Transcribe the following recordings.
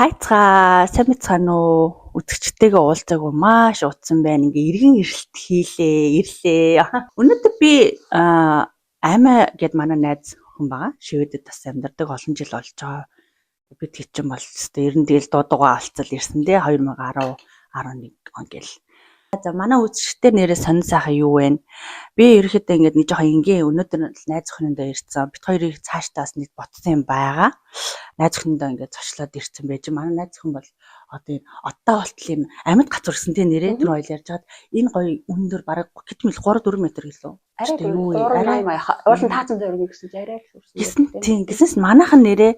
Хайцгаа, сайн мэцгаана уу? Үзэгчтэйгээ уулзаагүй маш удсан байна. Ингээ эргэн ирэлт хийлээ, ирлээ. Өнөөдөр би Аймаа гэд манай найз хүн байгаа. Шведэд бас амьдардаг, олон жил болж байгаа. Би тэг чинь бол өстой ер нь тэгэл дуудуугаа олцол ирсэн дээ 2010 11 он гэл. За, манай үзэгчдэр нэрээ сонин сайхан юу вэ? Би ерөөхдөө ингээд нэг жоохон энгийн өнөөдөр найз охинондоо ирсэн. Бид хоёрыг цаашдаа бас нэг ботсон юм байгаа. Найз охинондоо ингээд зочлоод ирсэн байж. Манай найз охин бол одоо энэ одоо болтол юм амьд гацуурсан тий, нэрээ түр хоёул ярьж хаад энэ гоё өндөр, бараг гэт мэл 3 4 м гэлөө. Арай юу вэ? Арай уулын таацсан зөргийг гэсэн чи арай л хүрсэн. Гисэн тийм, гисэнс манайхан нэрээ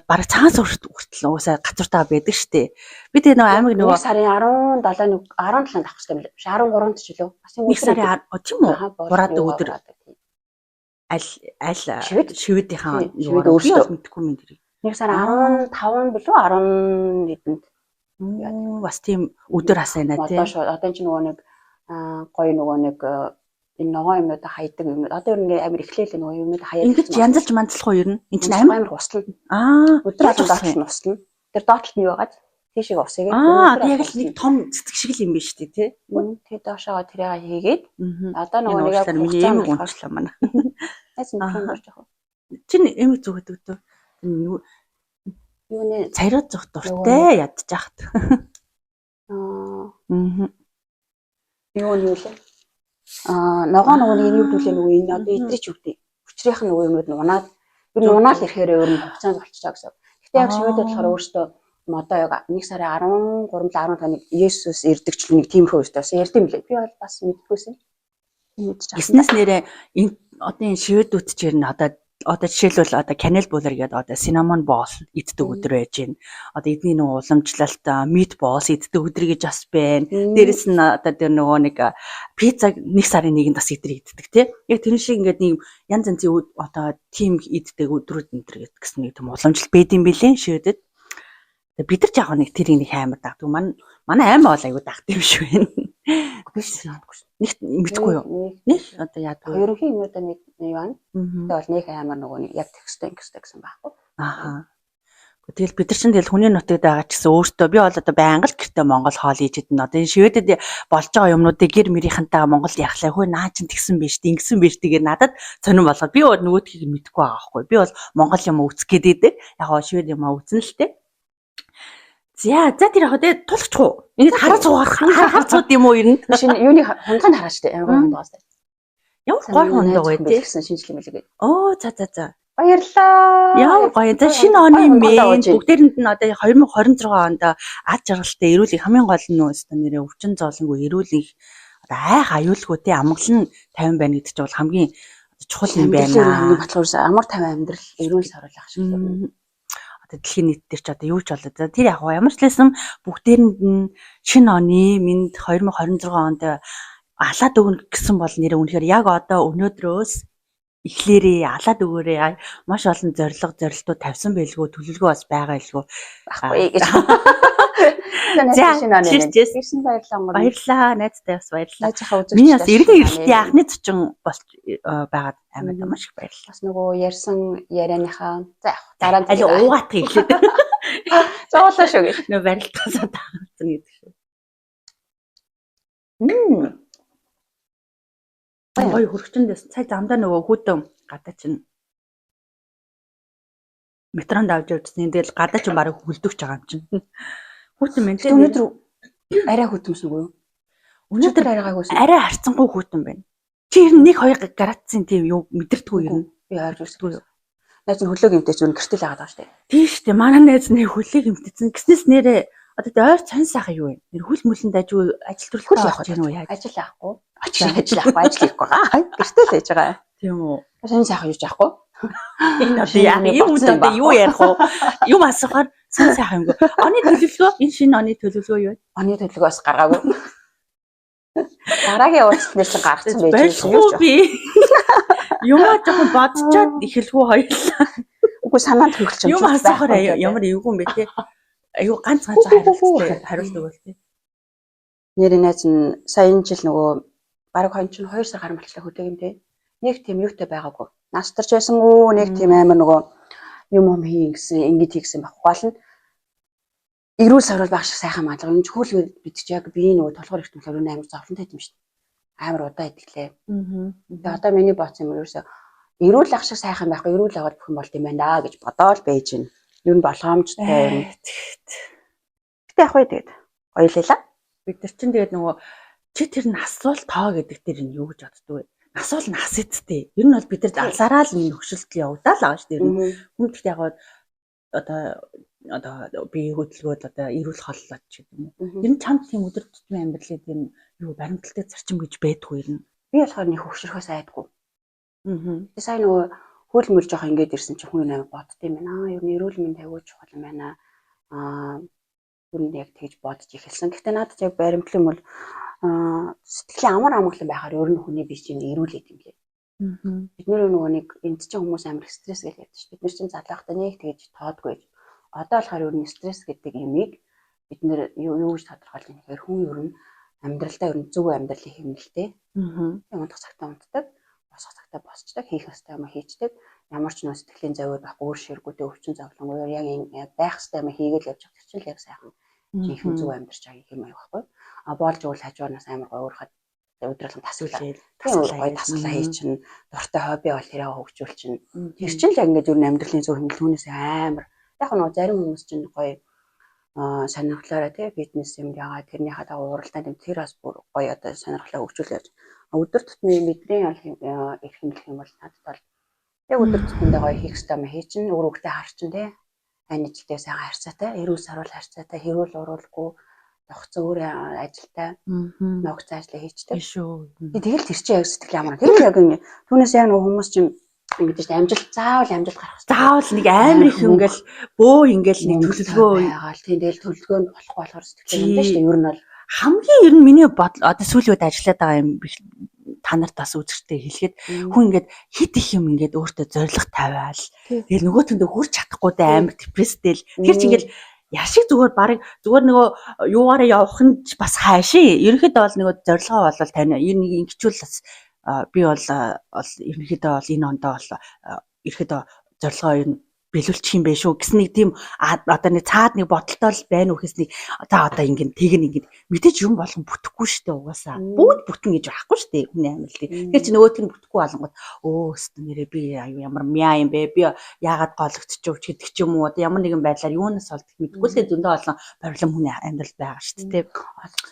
бараг цагаан сүрт хүртэл уусаа гацууртаа байдаг штэ. Би тэгээ нөгөө аймаг нөгөө сарын 17 нэг 17-нд авах хэрэгтэй юм лээ. 13-нд ч лөө. Бас нэг сарын, тийм үү? Бураадаг өдөр. Аль аль шивэдийнхэн юу өөрсдөө мэдэхгүй юм тэрийг. 1 сарын 15 билүү 10 хэдэнд. Бас тийм өдөр асайна тий. Одоо шууд одоо чи нөгөө нэг гоё нөгөө нэг энэ ногоон юмнуудаа хайдаг юмнууд одоо ер нь амар эхлээл нөгөө юмнууд хаяад ингэж янзалж манзлах уу ер нь? Энд чинь амар услана. Аа, өдөр болгон доотлол нь услана. Тэр доотлол нь юу байгаад тийшээ усыг Аа, яг л нэг том цэцэг шиг л юм биш үү тий? Тэгээ доошоогоо тэрийг хийгээд одоо нөгөө нэг яг миний эмэг унчлаа манай. Найз нь юм болж байгаа. Чин эмэг зүгэдэг дөө. Юу юу нэ царай зөх дуртай ядчих хат. Аа. Юу нь юу лээ? Аа, ногоо нөгөө нэг юу дүүлээ, нөгөө энэ одоо идрич юу гэдэг. Хүчрийнх нь нөгөө юмнууд нь унаад ер нь унаал ирэхээр өөр нь хугацаанд болчихоо гэсэн. Гэтэ яг шивэдэд болохоор өөртөө одоо яг 1 сарын 13 15-нд Есүс ирдэг ч нэг тиймэрхүү өстэй бас ярьд юм лээ. Би бол бас мэддгүйсэн. Мэдчих. Гиснээс нэрээ энэ одоо энэ шивэдүүд ч ер нь одоо жишээлбэл одоо kanelbullar гэдэг одоо cinnamon ball иддэг өдөр байж байна. Одоо эдний нөгөө уламжлалт meatballs иддэг өдөр гэж бас байна. Дээрэс нь одоо тэр нөгөө нэг пицца 1 сарын 1-нд бас идэр иддэг тий. Яг тэр шиг ингээд нэг янз янзын одоо тим иддэг өдрүүд энэ төр гэсэн нэг тийм уламжлалт байд юм билээ шивэдэд. Бид нар ч яг нэг тэрийг нэг амар дагдаг. Манай аймаа бол аягүй дагдаг юм шиг байна. Биш санахгүй шүү. Нэг мэдгүй юу? Нэг одоо яадаг. Ерөнхий юмудаа нэг юу байна. Тэгээ бол нэг амар нөгөө нэг яг тексттэй ингэстэй гэсэн байхгүй. Ааха. Тэгэл бид нар чинь тэгэл хүний нутагт байгаа ч гэсэн өөртөө би бол одоо байнга л гэртээ монгол хоол хийж идэнэ. Одоо энэ Шведэд болж байгаа юмнуудыг гэр мэрийнхэнтэйгээ Монголд яхлаа. Хөө наа чин тэгсэн биш, ингэсэн биш тэгээ надад сонирн болгоод би бол нөгөөдхийг мэдэхгүй байгаа байхгүй. Би бол монгол юм үзэх гээд идэг. Яг гоо Швед юм үзнэ л тээ. За за, тэр яг тэ тулчих уу? Энийг хараа цугаар хар цууд юм уу ер нь? Шинэ юуны хундгыг хараач тээ. Ямар гоё хундгаас. Ямар гоё хундаг вэ тий? Гэсэн шинжлэх юм лээ. Оо, за за за. Баярлалаа. Ямар гоё. За, шинэ оны мэнд бүгдээрэнд нь одоо 2026 онд ад жаргалтай, эрүүл, хамгийн гол нь нөө нэрээ өвчин зоолонгүй, эрүүл их одоо айх аюулгүй тий, амгалан 50 байна гэдэг чинь бол хамгийн чухал юм байна. Хамгийн батлуурс амар 50 амьдрал, эрүүл саруулах шиг л. Одоо дэлхийн нийт дээр ч одоо юу ч болоо. За, тэр яг ямар ч лээсэн бүгдээрэнд нь шинэ оны мэнд, 2026 онд алаад өгнө гэсэн бол нэрээ үнэхээр яг одоо өнөөдрөөс эхлээрээ алаад өгөөрэй. Маш олон зорилго, зорилтууд тавьсан байлгүй, төлөвлөгөө бас байгаа байлгүй. Байхгүй гэж. За, шинэ оны мэнд. Cheers. Ирсэн баярлалаа. Баярлалаа. Найзтай бас баярлалаа. Найзынхаа үзэгчдээ. Миний бас эргэн ирэлтийн анхны зочин болж байгаад аймаа маш их баярлалаа. Бас нөгөө ярьсан ярианыхаа за яг дараа нь Аль уугаатах эхлээд. Зоолоо шүү гэж. Нөө барилтгаасаа таарсан гэдэг шүү. Гоё хөргөчөндөөс сая замдаа нөгөө хүүтэн гадаа чинь метронд авч явжсэн. Тэгэл гадаа чинь бараг хөлдөгч байгаа юм чинь. Хүүтэн мэн Гэтэ өнөөдөр арай хөтөмсөн үгүй юу? Өнөөдөр арай гайгүйсэн. Арай харцангуй хүүтэн байна. Чи ер нь 1 2 градусын тийм юу мэдэрдэггүй ер нь? Би ойр үсгүй юу? Найз нь хөлөөг юмтай ч гэртэл яагаад байгаа шүү дээ. Тийм шүү дээ. Манай найз нэг хөлөөг юмтэйсэн. Гиснээс нэрээ одоо тэ ойр цан сайхан юу вэ? Нэр хөл мөлөнд ажгүй ажил Хөл төрөлтэй явах явах юм уу яаж? Ажил яахгүй. Очиж ажил яахгүй, ажил хийхгүй байгаа. Гэртэл л байж байгаа. Тийм үү? Сонь сайхан юу ч яахгүй. Энэ одоо яах юм одоо юу ярих вэ? Юм асуухаар сан сайхан юмгүй. Оны төлөвлөгөө, энэ шинэ оны төлөвлөгөө юу вэ? Оны төлөвлөгөө бас гаргаагүй. Дараагийн уулзалт нэр чинь гаргацсан байж байсан юу би? Юмаа жоохон бодчоод эхэлгүй хоёулаа. Үгүй, санаанд хөрөлч юм асуухаар ямар эвгүй юм бэ те. Аюу ганц ганц хариулт хариулт өгөөл те. Нэрийн найз нь сая энэ жил нөгөө бараг хон чинь 2 сар гарan болчлаа хөдөг юм те. Нэг тийм юутай байгаагүй. Настарч байсангүй, нэг тийм амар нөгөө юм юм хийн гэсэн, ингэж хийгсэн байх. Гол нь Эрүүл сорвол байх шиг сайхан маалга. Энэ чөхөл бид чи яг биеийн нөгөө тулгуур эрхтэн болохоор энэ амар зовлонтой юм шүү дээ. Амар удаа идэглээ. Тэгээ одоо миний бодсон юм ерөөсөө эрүүл ах шиг сайхан байхгүй, эрүүл аваад бүх юм болд юм байна даа гэж бодоол байж гин. Ер нь болгоомжтой юм. Гэтэ яг вэ тэгээд гоё лээ. Бид нар чинь тэгээд нөгөө чи тэр насвал тоо гэдэг дээр нь юу гэж боддгоо вэ? Насвал нас эцтэй. Ер нь бол бид нар алсараа л энэ хөгшөлтөл явагдаа л байгаа шүү дээ. Ер нь хүн гэхдээ яг одоо бие хөдөлгөөд одоо эрүүл хооллоод ч гэдэг юм уу. Ер нь чамд тийм өдөр тутмын амьдралын тийм юу баримталтай зарчим гэж байдгүй ер нь. Би болохоор нэг хөгшөрхөөс айдгүй. Би сая нөгөө хөл мөл жоох ингээд ирсэн чинь хүн амар бодд юм байна. Аа, ер нь эрүүл мэнд аягүй чухал юм байна. Аа, ер нь яг тэгж бодож эхэлсэн. Гэхдээ надад яг баримтлал юм бол сэтгэлийн амар амгалан байхаар ер нь хүний бие чинь эрүүлээд юм лээ. Бид нөгөө нэг энд чинь хүмүүс амар стресс гэж ярьдаг шүү. Бид нар чинь залаахтаа нэг тэгж тоодгүй. Одоо болохоор ер нь стресс гэдэг юмыг бид нэр юу гэж тодорхойлох юм гэхээр хүн ер нь амьдралдаа ер нь зөв амьдралын хэмнэлтэй. Унтах цагтаа унтдаг, босох цагтаа босчдаг, хийх ёстой юм хийчдэг. Ямар ч нөө сэтгэлийн зовиод байхгүй, өөр ширгүүдээ өвчин зовлонгүй яг байх ёстой юм хийгээл явж байгаа чинь л яг сайхан жинхэнэ зөв амьдарч байгаа юм аяг байхгүй. А болж өгвөл хажуунаас амар гоё өөрөхөд өдрөлгөн тасгалаа. Гоё тасгалаа хий чинь дуртай хобби бол тэрээ хөгжүүл чинь. Тэр чинь л яг ингээд ер нь амьдралын зөв хэмнэл түүнээс амар. Яг нөгөө зарим хүмүүс чинь гоё сонирхлоороо тий фитнес юм яагаад тэрнийхээ дагуу уралдаан тийм тэр бас бүр гоё одоо сонирхлоо хөгжүүлж явж. Өдөр тутмын бидний эрх хэмнэх юм бол надад бол яг өдөр тутамдаа гоё хийх ёстой юм хий чинь өөр хүүхдээ харчин тий ань ижилтэй сайхан харьцаатай, эрүүл саруул харьцаатай, хэрүүл уруулгүй, тогтсон өөр ажилтай, ногцсон ажлаа хийчдэг. Шүү. Тэгэл тэр чинь яг сэтгэл амар. Тэр л яг ингэ түүнээс яг нөгөө хүмүүс чинь ингэж чинь амжилт заавал амжилт гарах хэрэгтэй. Заавал нэг амар их ингээл бөө ингээл нэг төлөвлөгөө байгаал тийм тэгэл төлөвлөгөө нь болохгүй болохоор сэтгэл юм шүү дээ. Ер нь бол хамгийн ер нь миний бодол одоо сүүлийн үед ажиллаад байгаа юм та нарт бас үзэртэй хэлэхэд хүн ингээд хит их юм ингээд өөртөө зориг тавиал тэгэл нөгөөтөндөө хүрч чадахгүй дэ амар депресстэй л тэр чинь ингээд яшиг зүгээр барыг зүгээр нөгөө юугаараа явах нь ч бас хайшин. Ерөнхийдөө бол нөгөө зорилгоо бол тань ер нь ингэчүүл бас би бол ерөнхийдөө бол энэ ондоо бол ерөнхийдөө зорилгоо ер нь бэлүүлчих юм бэ шүү гэсэн нэг тийм одоо нэг цаад нэг бодолтой л байна уу гэхээс нэг за одоо ингэн тэг нэг ингэн мэдээж юм болгон бүтэхгүй шүү дээ угаасаа. Бүгд бүтэн гэж байхгүй шүү дээ хүний амьдрал. Тэгэхээр чи нөгөөтг нь бүтэхгүй болонгод өө өстө нэрээ би аюу ямар мяа юм бэ, би яагаад гологдчихв ч гэдэг ч юм уу, одоо ямар нэгэн байдлаар юунаас болдог мэдэхгүй л зөндөө олон проблем хүний амьдрал байгаа шүү дээ.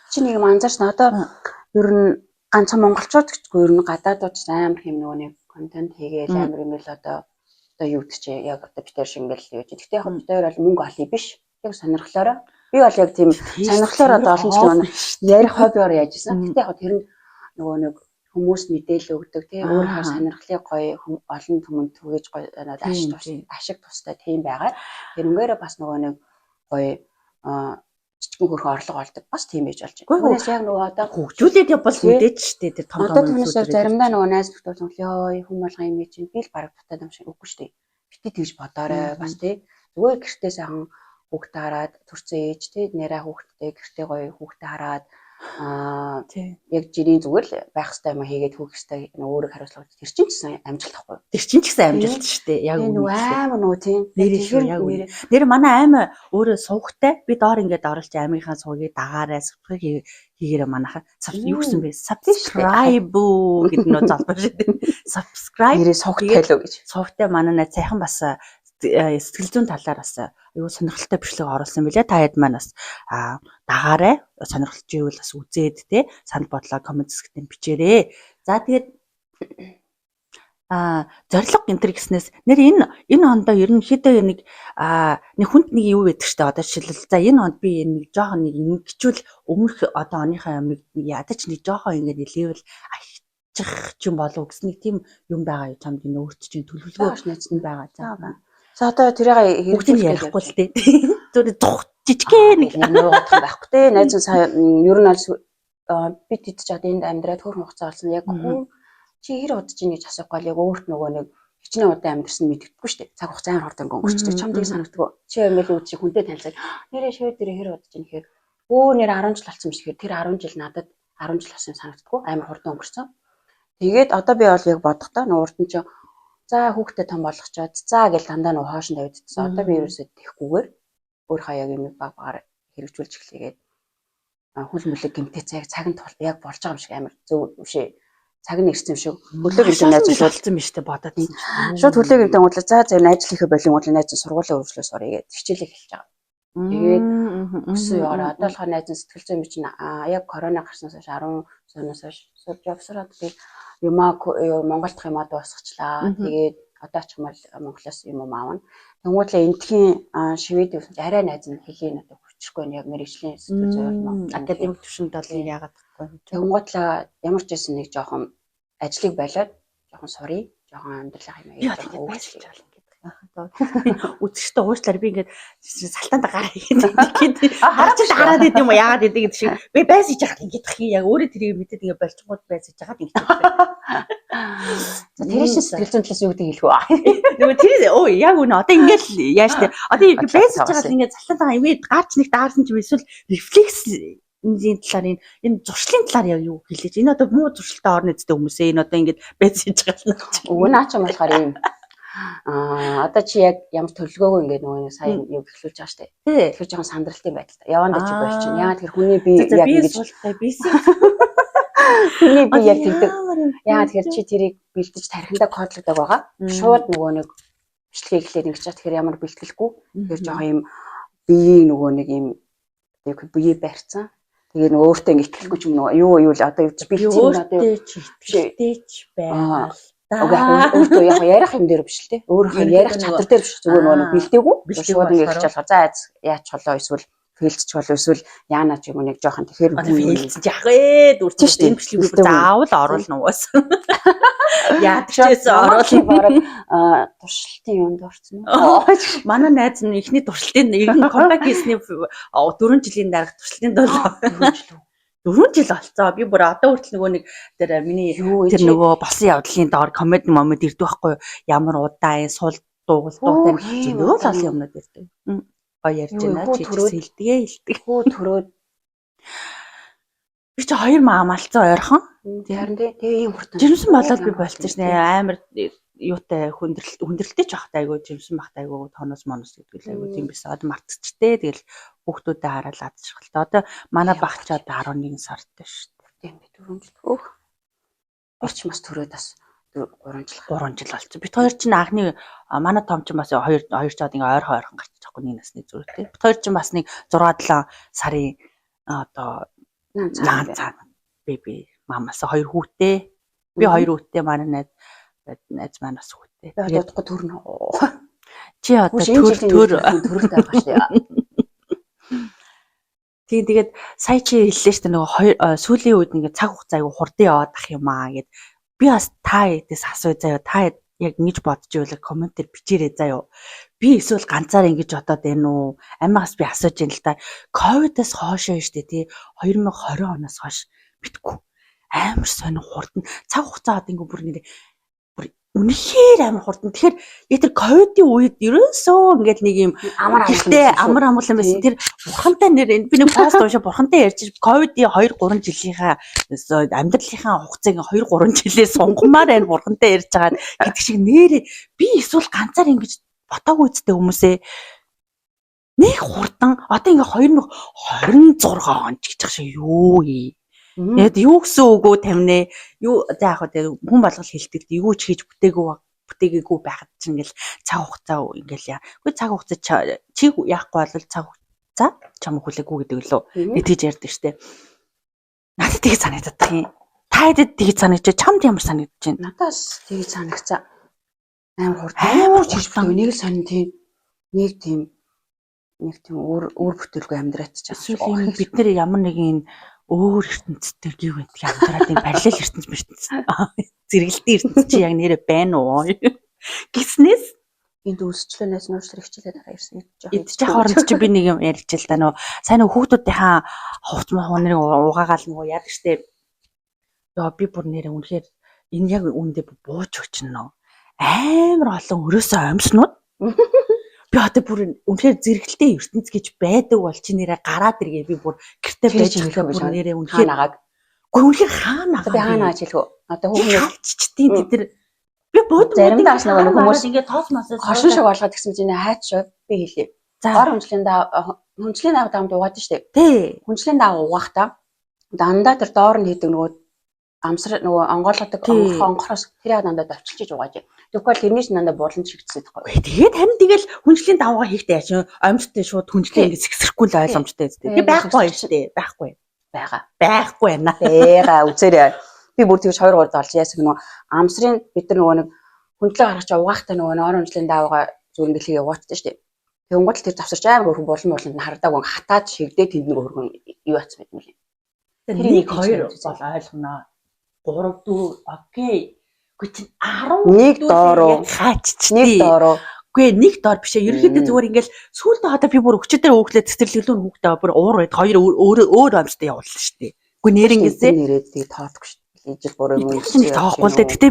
Чи нэг юм анзаарсан одоо ер нь ганцхан монголчууд гэжгүй ер нь гадаадууд ч амар юм нөгөө нэг контент хийгээл амар юм л одоо юу гэдэг чи яг одоо бид хоёр шиг ингээл юу гэж. Гэхдээ яг бид хоёр бол мөнгө олъё биш. Яг сонирхлоороо. Би бол яг тийм сонирхлоороо одоо олон жилийн өмнө ярих хоббиор яаж исэн. Гэхдээ яг тэр нь нөгөө нэг хүмүүс мэдээлэл өгдөг тий өөрийнхөө сонирхлыг гоё олон түмэнд түгээж гоё ашиг тустай тийм байгаад тэрнгээрээ бас нөгөө нэг гоё жижигэн хөрхөн орлого олдог бас тийм байж болж байна. Түүнээс яг нөгөө одоо хөгжүүлээд явбал мэдээж штэ тэр том том. Одоо түүнээс яг заримдаа нөгөө найз нөхдөд бол ёо хүн болгон юм чинь би л бараг дутаад юм шиг үгүй штэ. Бити тэгж бодоорой бас тий. Зүгээр гэртээ сайхан хүүхдээ хараад төрсөн ээж тий нэраа хүүхдтэй гэртээ гоё хүүхдээ хараад яг жирийн зүгээр л байх хэвээр юм хийгээд хүүх хэвээр өөрийг хариуцлага тэр чинь ч гэсэн амжилт ахгүй. Тэр чинь ч гэсэн амжилт шүү дээ. Яг үнэ. Амар нөгөө тийм. Нэрээ шүү яг үнэ. Нэр манай аймаа өөрөө сувгтай би доор ингээд оруулж аймынхаа сувгийг дагаарай subscribe хийгээрэй манайхаа. Юу гэсэн бэ? Subscribe гэдэг нөө залбар шүү дээ. Subscribe нэрээ сувгтай л үү гэж. Сувгтай манай найз сайхан бас сэтгэл зүйн талаар бас аюу сонирхолтой бичлэг оруулсан билээ. Та хэд маань бас дагаарай. Сонирхолж ивэл бас үзээд те санал бодлоо коммент хэсэгтээ бичээрэй. За тэгээд зорилго энэ гэснээс нэр энэ ондоо ерөнхийдөө нэг нэг хүнд нэг юу байдаг штэ. Одоо жишээлбэл за энэ онд би нэг жоохон нэг ингэчүүл өмнөх одоо оныхаа юмыг ядаж нэг жоохон ингээд level ахичих юм болов гэсэн нэг тийм юм байгаа юу чамд энэ өөрт чинь төлөвлөгөө найз нь байгаа. За. За одоо тэрийг хэрэгжүүлэх ярихгүй л дээ. Зүгээр зух жижигхэн нэг нуугдах байхгүй те. Найз нь сая ер нь бол би тэд ч одоо энд амьдраад хөрх хугацаа болсон. Яг хүн чи хэр удаж ийн гэж асуухгүй л яг өөрт нөгөө нэг хичнээн удаан амьдарсан мэддэггүй шүү дээ. Цаг хугацаа амар хурдан өнгөрчдөг. Чамд тийг санагддаг. Чи ингээл үүд чи хүнтэй танилцаад нэрээ шивэр дээр хэр удаж ийн гэхээр өө нэр 10 жил болсон юм шиг. Тэр 10 жил надад 10 жил болсон юм санагддаггүй. Амар хурдан өнгөрсөн. Тэгээд одоо би бол яг бодохдоо нөгөө урд нь чи за хүүхдээ том болгочоод за гэл дандаа нөгөө хоошин тавигдчихсан. Одоо би ерөөсөө тэхгүйгээр өөрийнхөө яг юм баг багаар хэрэгжүүлж эхлэгээд хөл мөлөг гэмтээ цаг цаг нь яг болж байгаа юм шиг амар зөв бишээ. Цаг нь ирсэн юм шиг хөлөө гэмтээ найз нь шууд болсон юм шүү дээ бодоод тийм. Шууд хөлөө гэмтээ гутлаа за за ажил хийхэ болон гутлаа найз нь сургуулаа өргөжлөө сурыг гээд хичээлээ эхэлж байгаа. Тэгээд өссөн яваараа одоо болохоор найз нь сэтгэл зүйн чинь яг корона гарснаас хойш 10 сарнаас хойш сурж явсараад би юмаа Монгол дахь юмаа дуусгачлаа. Тэгээд одоо ч юм бол Монголоос юм юм аавна. Тэнгүүтлээ эндхийн Швед явсан чи арай найз нь хэлээ надад хүчрэхгүй байна. Яг мэрэгжлийн сэтгэл зүй бол академик түвшинд бол яагаад гэхгүй. Тэнгүүтлээ ямар ч байсан нэг жоохон ажлыг болиод жоохон сурыг жоохон амьдралын юм аяа жоохон өөрчлөж болно гэдэг. Үзэгчтэй уучлаарай би ингээд салтаанд гараа хийгээд харж хараад идэм юм уу яагаад идэг гэдэг шиг би байс хийж хахад ингээд тах яг өөрөө тэрийг мэдээд ингээд болчингууд байс хийж хахад ингээд. За тэр шин сэтгэл зүйн талаас юу гэдэг хэлэх вэ? Нөгөө тэр өө яг үнэ одоо ингээд л яаж тэ одоо байс хийж хахад ингээд салтаанд имээд гарч нэг даарсан ч юм эсвэл рефлекс энэ талаар энэ зуршлын талаар яг юу хэлээж энэ одоо муу зуршилтай орно эцтэй хүмүүсээ энэ одоо ингээд байс хийж байгаа л Үгүй наа ч юм болохоор ийм одоо чи яг ямар төлөвлөгөөгөө ингээд нөгөө сая юу эхлүүлж байгаа штэ. Тэгэхээр жоохон сандралтай байдалтай. Явандаа чи болчихно. Яагаад тэр хүний бие яг ингэж хүний бие яг тэгдэг. Яагаад тэгэхээр чи тэрийг бэлдэж тархиндаа кодлогдог байгаа. Шууд нөгөө нэг бичлэгээ эхлээд ингэж чаа тэгэхээр ямар бэлтгэлгүй. Тэгэхээр жоохон юм биеийн нөгөө нэг юм бие барьцсан. Тэгээ нөгөө өөртөө ингэ итгэлгүй ч юм нөгөө юу юу л одоо бэлдсэн юм одоо итгэлтэй ч байгаа л. Уг яг өөртөө яг ярих юм дээр биш л те. Өөрийнхөө ярих чадвар дээр биш зүгээр нөгөө бэлдээгүй. Шууд ингэ хэлж болохоор за яач болоо эсвэл фейлцч болоо эсвэл яана ч юм уу нэг жоохон тэгэхээр фейлцэж яах вэ? Дүрч шүү дээ. Энэ бичлэгийг би заавал оруулна уус. Яадаг ч байсан оруулна. Бараг туршилтын юунд орсон уу? Манай найз нь эхний туршилтын ер нь comeback хийсний 4 жилийн дараах туршилтын дол 4 жил болцоо. Би бүр одоо хүртэл нөгөө нэг тэр миний тэр нөгөө болсон явдлын доор комеди момед ирдэг байхгүй юу? Ямар удаан сул дуугал дуутай зөндөө л олон юмнууд ирдэг. Гоё ярьж байна. Чи хэлдэгэ хэлдэг. Хүү төрөөд би чи хоёр маамалцсан ойрхон. Харин тэгээ ийм хурдан. Жирэмсэн болоод би болцсон шнэ. Амар юутай хүндрэлтэй ч багтай айгу жимсэн багтай айгу тоноос моноос гэдэг л айгу тийм байсан. Одоо мартчихтэй. Тэгэл хүүхдүүдэд хараад ладчихвал. Одоо манай багч одоо 11 сартай шүү дээ. Тийм би 4 жил. Өөх. Орч бас төрөөд бас 3 жил. 3 жил болчихсон. Бит хоёр чинь анхны манай том чинь бас 2 2 чад ингээ ойрхон ойрхон гарчих жоохгүй нэг насны зүрхтэй. Бит хоёр чинь бас нэг 6 7 сарын одоо наан цаана беби мамаас хоёр хүүтэй. Би хоёр хүүтэй манай найз маань бас хүүтэй. Тэгээд удахгүй төрнө. Чи одоо төр төр төрөлтэй байгаа шүү дээ. Тийм тэгээд сая чи хэллээ шүү дээ нөгөө хоёр сүүлийн үед ингээд цаг хугацаа айгу хурдан яваад ах юм аа гэд. Би бас та хэдээс асууя заяа. Та яг ингэж бодож ивэл комментээр бичээрэй заяа. Би эсвэл ганцаар ингэж бодоод байна уу? Амиас би асууж байна л та. Ковидоос хойш шүү дээ тий. 2020 оноос хойш битггүй. Амар сонир хурдан цаг хугацаа одоо ингэ бүр ингэ үнэхээр амар хурдан. Тэгэхээр яг тэр ковидын үед ерөөсөө ингээд нэг юм амар амар амгалан байсан. Тэр бурхантай нэр би нэг пост уншаа бурхантай ярьж ковидын 2 3 жилийнхаа амьдралынхаа хугацааг 2 3 жилээ сунгамаар байна бурхантай ярьж байгаа гэдэг шиг нэрээ би эсвэл ганцаар ингэж ботоогүй үстэй хүмүүсээ нэг хурдан одоо ингээ 2026 он ч гэж шиг юу юм. Яг юу гэсэн үг үү тамнэ? Юу за яг хөө хүн болгол хэлдэг юу ч хийж бүтээгээгүй байхад чинь ингээл цаг хугацаа ингээл яа. Үгүй цаг хугацаа чи яахгүй бол цаг хугацаа чам хүлээгүй гэдэг лөө. Нэг тийж ярьдаг штэ. Надад тийг санагдах юм. Та хэдэд тийг санагдаж чамд ямар санагдаж байна? Надаас тийг санагцаа. Амар хурдан. Амар хийж бүтээгүй нэг л сонин тийм нэг тийм нэг тийм өөр бүтээлгүй амьдраад ч байгаа. Бид нэр ямар нэгэн өөр ертөнцийн гів гэдэг амьдраад энэ параллел ертөнц мертөнц зэрэгэлтийн ертөнц чи яг нэрэ байна уу гиснээс энд үлсчлээ найз нууцлар хичээлээ дараа ирсэн идэж явах хооронд чи би нэг юм ярьж л да нөө сайн нөө хүүхдүүдийнхаа хувц муу нарыг угаагаал нөгөө яадаг штэ. Ёо би бүр нэрэ үнэхээр энэ яг үүндээ бууж өчнө амар олон өрөөсөө амьснууд би одоо бүр үнэхээр зэрэгэлтэй ертөнц гэж байдаг бол чи нэрэ гараад иргээ би бүр гэрте байж байгаа бүр нэрэ үнэхээр ханааг. Үгүй үнэхээр хаана би хаана гэж хэлэх үү? Одоо хүүхнээ чичтийн тэд нар би бод заримдаа бас нөгөө хүмүүс ингээд тоос мосоо хошин шиг болгоод гисэн чинь хайч шууд би хэлье. За. Ор хүнжлийн даа хүнжлийн даа дамд угаад штэ. Тий. Хүнжлийн даа угаахта дандаа тэр доор нь хийдэг нөгөө амсар нөгөө онгойлгодог онгохоос тэр яг дандаа давчилж угааж. Тэгэхгүй бол тэрний чинь дандаа булан чигдсэн байхгүй. Тэгээд харин тэгэл хүнжлийн давгаа хийхдээ яаж омжтой шууд хүнжлийн ингэ сэгсрэхгүй л ойлгомжтой зү. Тэгээ байхгүй шүү дээ. Байхгүй. Байгаа. Байхгүй байна. Бэга үзээрэй. Би бүр тэгж 2 3 олж яасан нөгөө амсрын бид нар нөгөө нэг хүндлээ гаргаж угаахтай нөгөө ор хүнжлийн давгаа зүгээр ингээл угаачтай шүү дээ. Тэнгууд л тэр завсарч амар хөрхөн булан буланд нь хардаагүй хатаад шигдээ тэнд нэг хөрхөн юу атсан байт юм лээ. Тэр 1 2 бол ойлгоно. 3 4 окей. Үгүй чинь 10 нэг доороо хаачч нэг доороо. Үгүй нэг доор биш ээ. Ерөнхийдөө зүгээр ингээл сүүлдээ одоо би бүр өчигдөр өөхлөө цэцэрлэглүүн хүүхдээ бүр уур байд хоёр өөр өөр амьстай явуулсан шүү дээ. Үгүй нэр ингэсээ нэрээд тийг тоодгүй шүү дээ. Ижил буруу юм. Нэг тоохгүй л дээ. Гэтэ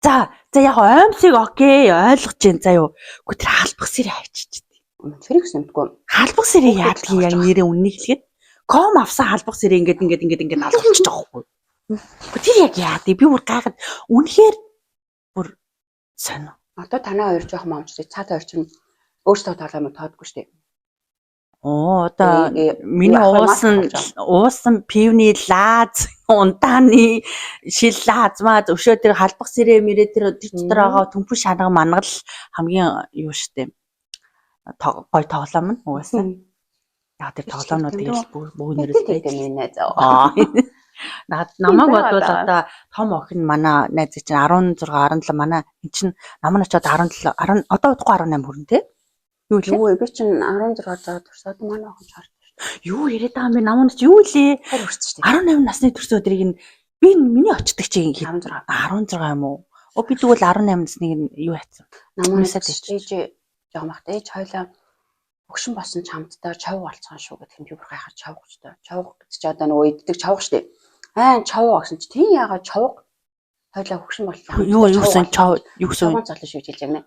за за яг оймсыг окей ойлгож जैन заа юу. Үгүй тэр халбах сэрээ хайчиж. Тэрийг сэмтгүй. Халбах сэрээ яадгийг яг нэрээ үннийг хэлгээд ком авсан халбах сэрээ ингээд ингээд ингээд ингээд алгуулчих жоохгүй. Үгүй тэр яг яадыг би бүр гайхаад үнэхээр бүр сонио. Одоо танаа хоёр жоохон момчтой. Цаад хоёр чинь өөрсдөө тоолоо тоодгүй шүү дээ. Оо одоо миний уусан уусан пивний лааз, унтааны шил лааз маа өшөө тэр халбах сэрээ мэрээ тэр дотор байгаа төмпөн шанга мангал хамгийн юу штэ. Гой тоглоом нь угаасаа. Яг тэр тоглоомнууд тэгэл бөөнөрөл байж. Миний найз. Аа. Над намайг бодвол одоо том охин манай найз чинь 16 17 манай эн чинь нам нь очоод 17 10 одоо удахгүй 18 хүрнэ те. Юу лээ? Юу вэ? Би чинь 16 заа төрсөд манай охин чарт. Юу яриад байгаа юм бэ? Нам нь чи юу лээ? 20 хүрсэн шүү дээ. 18 насны төрсөн өдрийг нь би миний очдөг чинь 16. 16 юм уу? Оо би тэгвэл 18 насныг нь юу хайцсан? Намаас ээж жоомахт ээж хойлоо өгшин болсон чамдтай чав болцсон шүү гэх юм би бүр гайхаж чав гэжтэй. Чав гэж чи одоо нөгөө иддэг чав шүү дээ. Аа чав гэсэн чи тийм яагаад чав хойлоо өгшин боллоо. Юу юу гэсэн чав юу гэсэн чавган золон шүү гэж хэлж байна.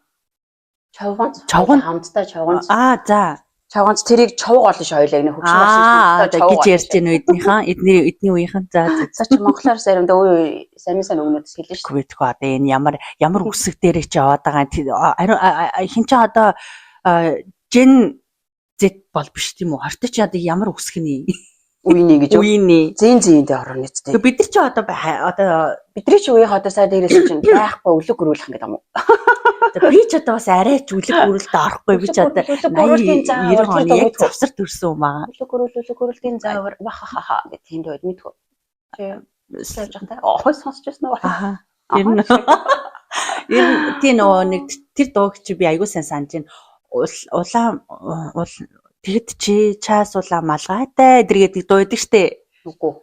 Чавган Чавган? хамттай чавган Аа за. чавганц тэрийг чавга олон шүү хоёлаа гэнэ хөгшин болсон Аа чамдтай чавга гэж ярьж байна эднийхэн эдний эдний үеийнхэн за за. За чи монголоор саримдаа үе сайн сайн өгнөд хэлнэ шүү. Мэдгүй одоо энэ ямар ямар үсэг дээрээ чи яваад байгаа юм хин чи одоо Gen Z бол биш тийм үү? Хортой чи одоо ямар үсэг нэ? Үений гэж үү? Үений. Зин зиндээ орно нэцтэй. Бид нар чи одоо одоо Бидний чи үеийн одоо сая дээрээс чинь байхгүй өлөг гөрүүлэх гэдэг юм уу? би ч одоо бас арай ч үлэг гөрөлдө орохгүй би ч одоо өлөг гөрүүлгийн 80 заавар 90 оны яг завсар төрсөн юм аа. Өлөг гөрүүл өлөг гөрүүлгийн заавар вахахаха гэх тийм дээд мэдгүй. Чи яаж та? Ой сонсч байсан уу? Аа. Тэр нь ер нь тийм нөгөө нэг тэр дууг чи би аягүй сайн санаж байна. Улаан уул тэгэд чи чаас улаан малгайтай тэр гэдэг дуу байдаг штэ. Үгүй.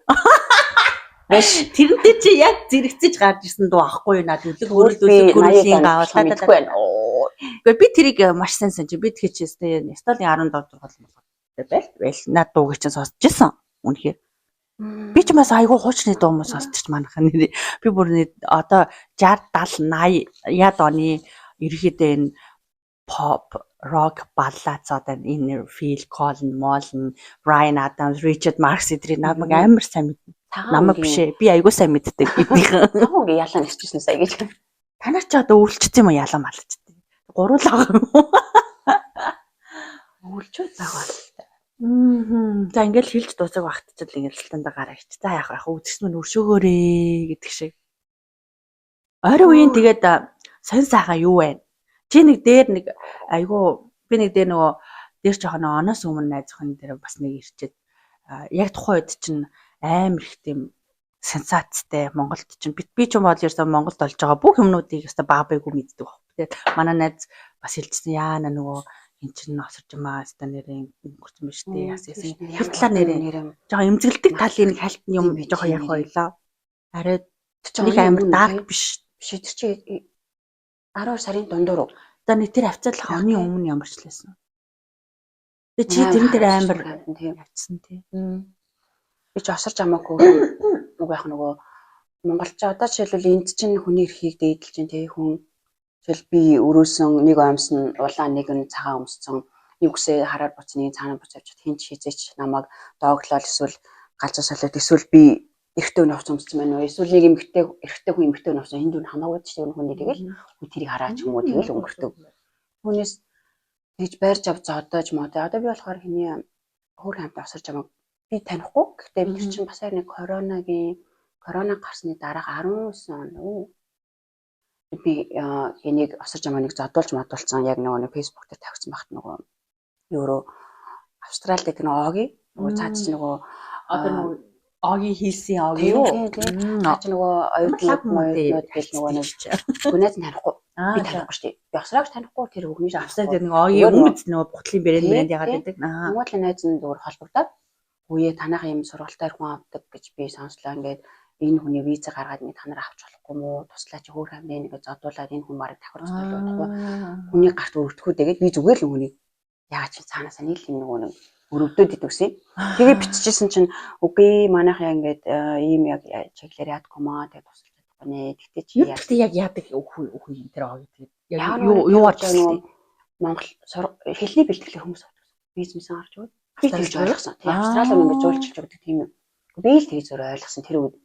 Биш. Тэрнтэй чи яг зэрэгцэж гарч ирсэн дуу ахгүй юу над үлэг хөрөл Би үлэг хөрөлийн 80 гавал мэдгүй байна. Гэхдээ би тэрийг маш сайн санаж байна. Би тэгэхээр чи ёстой 17 дугаар болгоо. Байл байл над дууг чинь сонсч ирсэн. Үнэхээр. Би ч бас айгүй хуучны дуу мөн сонсч манайхан нэр. Би бүр нэг одоо 60 70 80 яд оны ерөнхийдөө энэ pop, rock, баллад одоо энэ Phil Collins, Molin, Bryan Adams, Richard Marx эдрийг намайг амар сайн мэднэ. Намайг биш ээ. Би айгүй сайн мэддэг эднийхэн. Цагаан өнгийн ялаа нэрчсэн сая гэж. Танаар ч одоо өвлчсөн юм уу ялаа малчтай. Гуруулаа байгаа юм уу? Өвлжүүд байгаа. Мм. За ингээл хилж дуусаг багтчил ингээл талтанда гараа ич. За яах вэ? Үзэгч мань өршөөгөөрэй гэдэг шиг. Ойрын үеийн тэгээд сонь сайхан юу вэ? Чи нэг дээр нэг айгүй би нэг дээр нөгөө дээр жоохон оноос өмнө найз охин дээр бас нэг ирчээд яг тухайн үед чинь амар их тийм сенсацтай Монголд чинь би ч юм бол ерөөсөө Монголд болж байгаа бүх юмнуудыг ерөөсөө баа байггүй мэддэг баг. Тэгээд манай найз бас хэлжсэн яана нөгөө эн чинь осорж юмаа өстой нэрээ өнгөрсөн биш үү яасан яасан. Тэр талаар нэрээ жоохон эмзэгэлдэг талын нэг хальт юм жоохон ярих байлаа. Арай нэг амар дарк биш. Биш тэр чи 12 сарын дундуур уу? За нэг тэр хавцаалах оны өмнө ямар ч лээсэн. Тэгээ чи тэрэн дээр амар тийм. явцсан тий. Би ч осорж амаагүй үг яг нөгөө Монголч одоо жишээлбэл энд чинь хүний эрхийг дээдэлж чинь тий хүн жишээл би өрөөсөн нэг оймсон улаан нэг нь цагаан өмссөн нэг үсээ хараар буц нэг цаана буц явж хин ч хизээч намайг дооглол эсвэл галзуу солиод эсвэл би эрэгтэй хүн хувц өмссөн байна уу эсвэл нэг эмэгтэй эрэгтэй хүн эмэгтэй хүн хувцсан энд үн хамаагүй ч тэр хүний тэгэл хүн тэрийг хараач юм уу тэгэл өнгөрдөг. Түүнээс Тэгж барьж ав зодоож модоо. Одоо би болохоор хэний хөөр хамт осорч амаг би танихгүй. Гэхдээ тэр чинь бас нэг корона гарсны дараах 19 он үү? Би энийг осорч амаг нэг зодуулж модуулсан яг нөгөө нэг Facebook дээр тавьсан багт нөгөө өөрөө Австралид гэдэг нөгөө Оги нөгөө цаад чинь нөгөө одоо нөгөө Оги хийсэн Оги юу? Цаад чинь нөгөө оюутнууд моюутнууд гэл нөгөө нэг гүнээс нь танихгүй. Би танихгүй шүү дээ. Би Австралич танихгүй, тэр хөгнөж Австрал дээр нөгөө Оги өмнөд нөгөө бутлын брэнд брэнд яагаад байдаг. Нөгөө л найз нь зүгээр холбогдоод үе танах юм сургалтаар хүн авдаг гэж би сонслоо. Ингээд энэ хүний виза гаргаад ингээд та нар авч болохгүй мүү? Туслаач хөөр хамнэ ингээд зодуулаад энэ хүн барыг давхар зодуулахгүй. Хүний гарт өртөхүү тэгээд би зүгээр л хүнийг яагаад чи цаанаасаа нийл юм нөгөө нэг өрөвдөд идвэсэн. Тэгээ биччихсэн чинь үгүй манайх яа ингээд ийм яг чиглэлээр яадгүй маа тэгээд тусалж чадахгүй нэ. Тэгтээ чи яа. Тэгтээ яг яадаг үхүү юм тэр аа гэдэг. Яг юу юу болж Монгол хэлний бэлтгэлээр хүмүүс авдаг. Виз мисэн гарч өгöd. Би тэгж ойлгосон. Тийм Австрали ингээд жуулчилж өгдөг тийм юм. Би л тэгж зөөр ойлгосон тэр үед.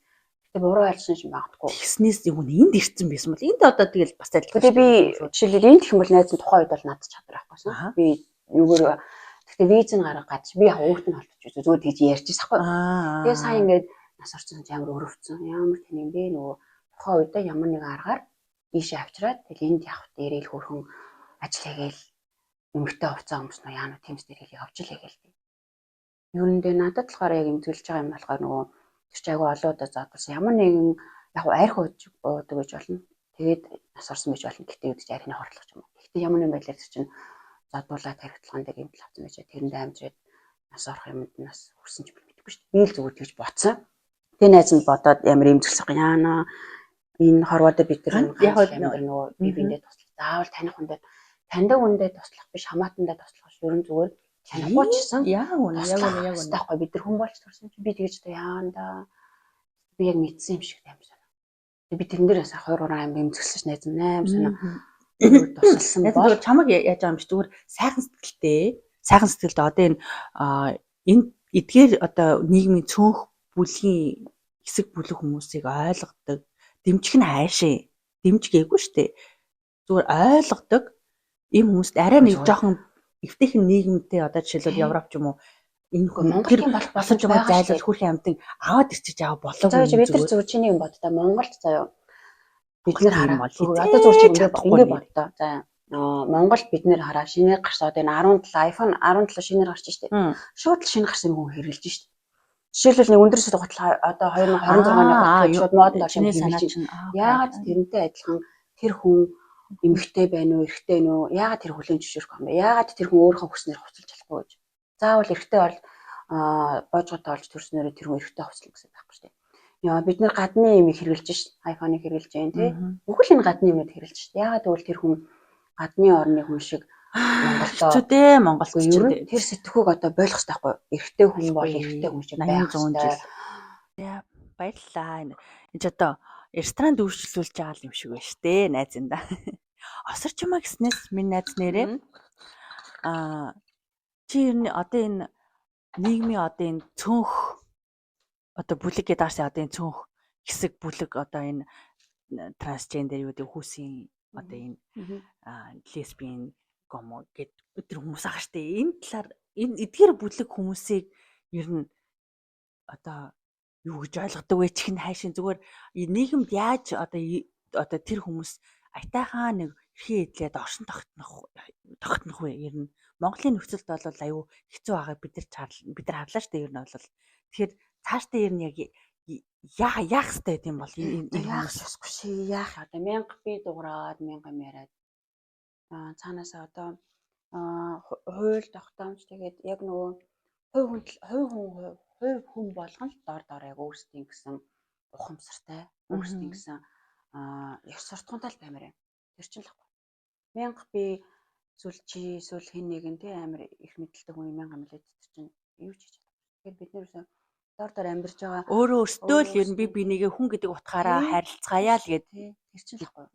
Гэтэ буруу ойлгосон юм магадгүй. Тэгснээс юу энд ирсэн байсан бол энд одоо тэгэл бас адилхан. Тэгээ би жишээлбэл энд гэх юм бол найз нь тухайн үед бол надад чадвар авахгүйсэн. Би юугаар гэхдээ виз нь гарга гадж би яг өөрт нь холбож зүгээр тэгж ярьчихсан байхгүй. Тэгээ сая ингээд нас орсон ч ямар өрөвцөн ямар тань юм бэ нөгөө тухайн үедээ ямар нэгэн аргаар ийшээ авчираад тэгэл энд явах дээрээ л хөрхөн ажил хийгээл эмгтэй хувцас өмснө яана тэмс дээр хийгээл явж л хийгээл. Ер нь дээ надад болохоор яг эмзэглэж байгаа юм болохоор нөгөө тэр чи айгүй олон удаа зодуулсан. Ямар нэгэн яг арх уудаг гэж болно. Тэгээд нас орсон гэж болно. Гэтэ юу гэж архины хортлох юм уу. Гэтэ ямар нэгэн байдлаар тэр чинь зодуулаад тархитлаган дээр гэмтэл авсан байж тэрэнд амжираад нас орох юмд нас хүрсэн ч мэдэхгүй шүү дээ. Би л зүгээр тэгж бодсон. Тэгээ найз нь бодоод ямар эмзэглэх яана энэ хорвоодоо бид тэр яг амьдр нөгөө би биендээ туслах. Заавал таних хүндээ таньдаг хүндээ туслах биш хамаатандаа туслах биш. Ерөн зүгээр танихгүй ч гэсэн яг үнэ яг үнэ яг үнэ. Таахгүй бид нар хүн болж төрсэн чинь би тэгж одоо яана да би яг мэдсэн юм шиг амжирна. Би тэрэн дээр бас 23 аим эмзэглсэн ш найз нь 8 санаа тусалсан бол чамаг яаж байгаа юм биш зүгээр сайхан сэтгэлтэй сайхан сэтгэлтэй одоо энэ энэ эдгээр одоо нийгмийн цөөнх бүлгийн хэсэг бүлэг хүмүүсийг ойлгодог дэмжих нь хайшаа дэмжгээгүй штэ зүгээр ойлгодог ийм хүмүүст арай нэг жоохон эвтэйхэн нийгэмтэй одоо жишээлбэл Европ ч юм уу энэ хүн Монгол юм болох босож байгаа зайлвал хүүхэн амтан аваад ирчиж аваа болоогүй. За бид нар зүгээр чиний юм бод та Монголд заяа бид нэр хараа. Одоо зүгээр чи ингэ бод та. За Монгол бид нэр хараа шинээр гарсан одоо энэ 17 iPhone 17 шинээр гарч штэ. Шууд л шинэ гарсан юм хүн хэрэглэж штэ. Жишээлбэл нэг өндөр сүд гутал одоо 2026 оны гутал шууд модонд орсон юм хэрэглэж. Яагаад тэрнтэй адилхан тэр хүн эмэгтэй байна уу, эрэгтэй байна уу? Яагаад тэр хүлээн зөвшөөрөх юм бэ? Яагаад тэр хүн өөрийнхөө хүснээр хувцалж чадахгүй гэж. Заавал эрэгтэй бол боожготой олж төрснөөрөө тэр хүн эрэгтэй хувцлах гэсэн байхгүй шүү дээ. Яа бид нэр гадны юм хэрэглэж шин iPhone-ыг хэрэглэж байна тий. Бүхэл энэ гадны юмнууд хэрэглэж шин. Яагаад гэвэл тэр хүн гадны орны хүн шиг Монголд хэцүү дээ Монголд ер нь тэр сэтгхүүг одоо ойлгох хэрэгтэй байхгүй юу? Эрэгтэй хүн бол эрэгтэй хүн шиг байх 100 жил. За баярлалаа. Энэ ч одоо ресторанд үйлчлүүлж байгаа юм шиг байна штэ найз энэ. Осорч юмаа гэснээс минь найз нэрээ аа чи ер нь одоо энэ нийгмийн одоо энэ цөөнх одоо бүлэг гэдэг аашаа одоо энэ цөөнх хэсэг бүлэг одоо энэ трансгендер юу гэдэг хүүсийн одоо энэ лесбийн гомо гэд тэр хүмүүс ах штэ энэ талаар энэ эдгээр бүлэг хүмүүсийг ер нь одоо юу гэж ойлгодог вэ чих нь хайшин зүгээр нийгэмд яаж одоо одоо тэр хүмүүс аятайхаа нэг эрхийн эдлээд оршин тогтнох вэ ер нь Монголын нөхцөлд бол аюу хэцүү байгааг бид нар харлаа штэ ер нь бол тэгэхээр цаашдаа ер нь яг яах хэрэгтэй юм бол энэ хүмүүс ёсгүй ши яах одоо мянга би дуграад мянга юм яриад цаанаасаа одоо хууль тогтоомж тэгээд яг нөгөө хувь хүн болгон л дор дор яг өөрсдийн гэсэн ухамсартай өөрсдийн гэсэн ёс суртахуунтай л баймаар юм. Тэр чинь л ахгүй. Мянга би эсвэл чи эсвэл хэн нэгэн тий амар их мэдлэлтэй хүн мянга амлаад тэр чинь юу ч хийж чадахгүй. Тэгэхээр бид нэр юусэн дор дор амьдарч байгаа өөрөө өөртөө л ер нь би бинийгээ хүн гэдэг утгаараа харилцгаая л гэд тэр чинь л ахгүй.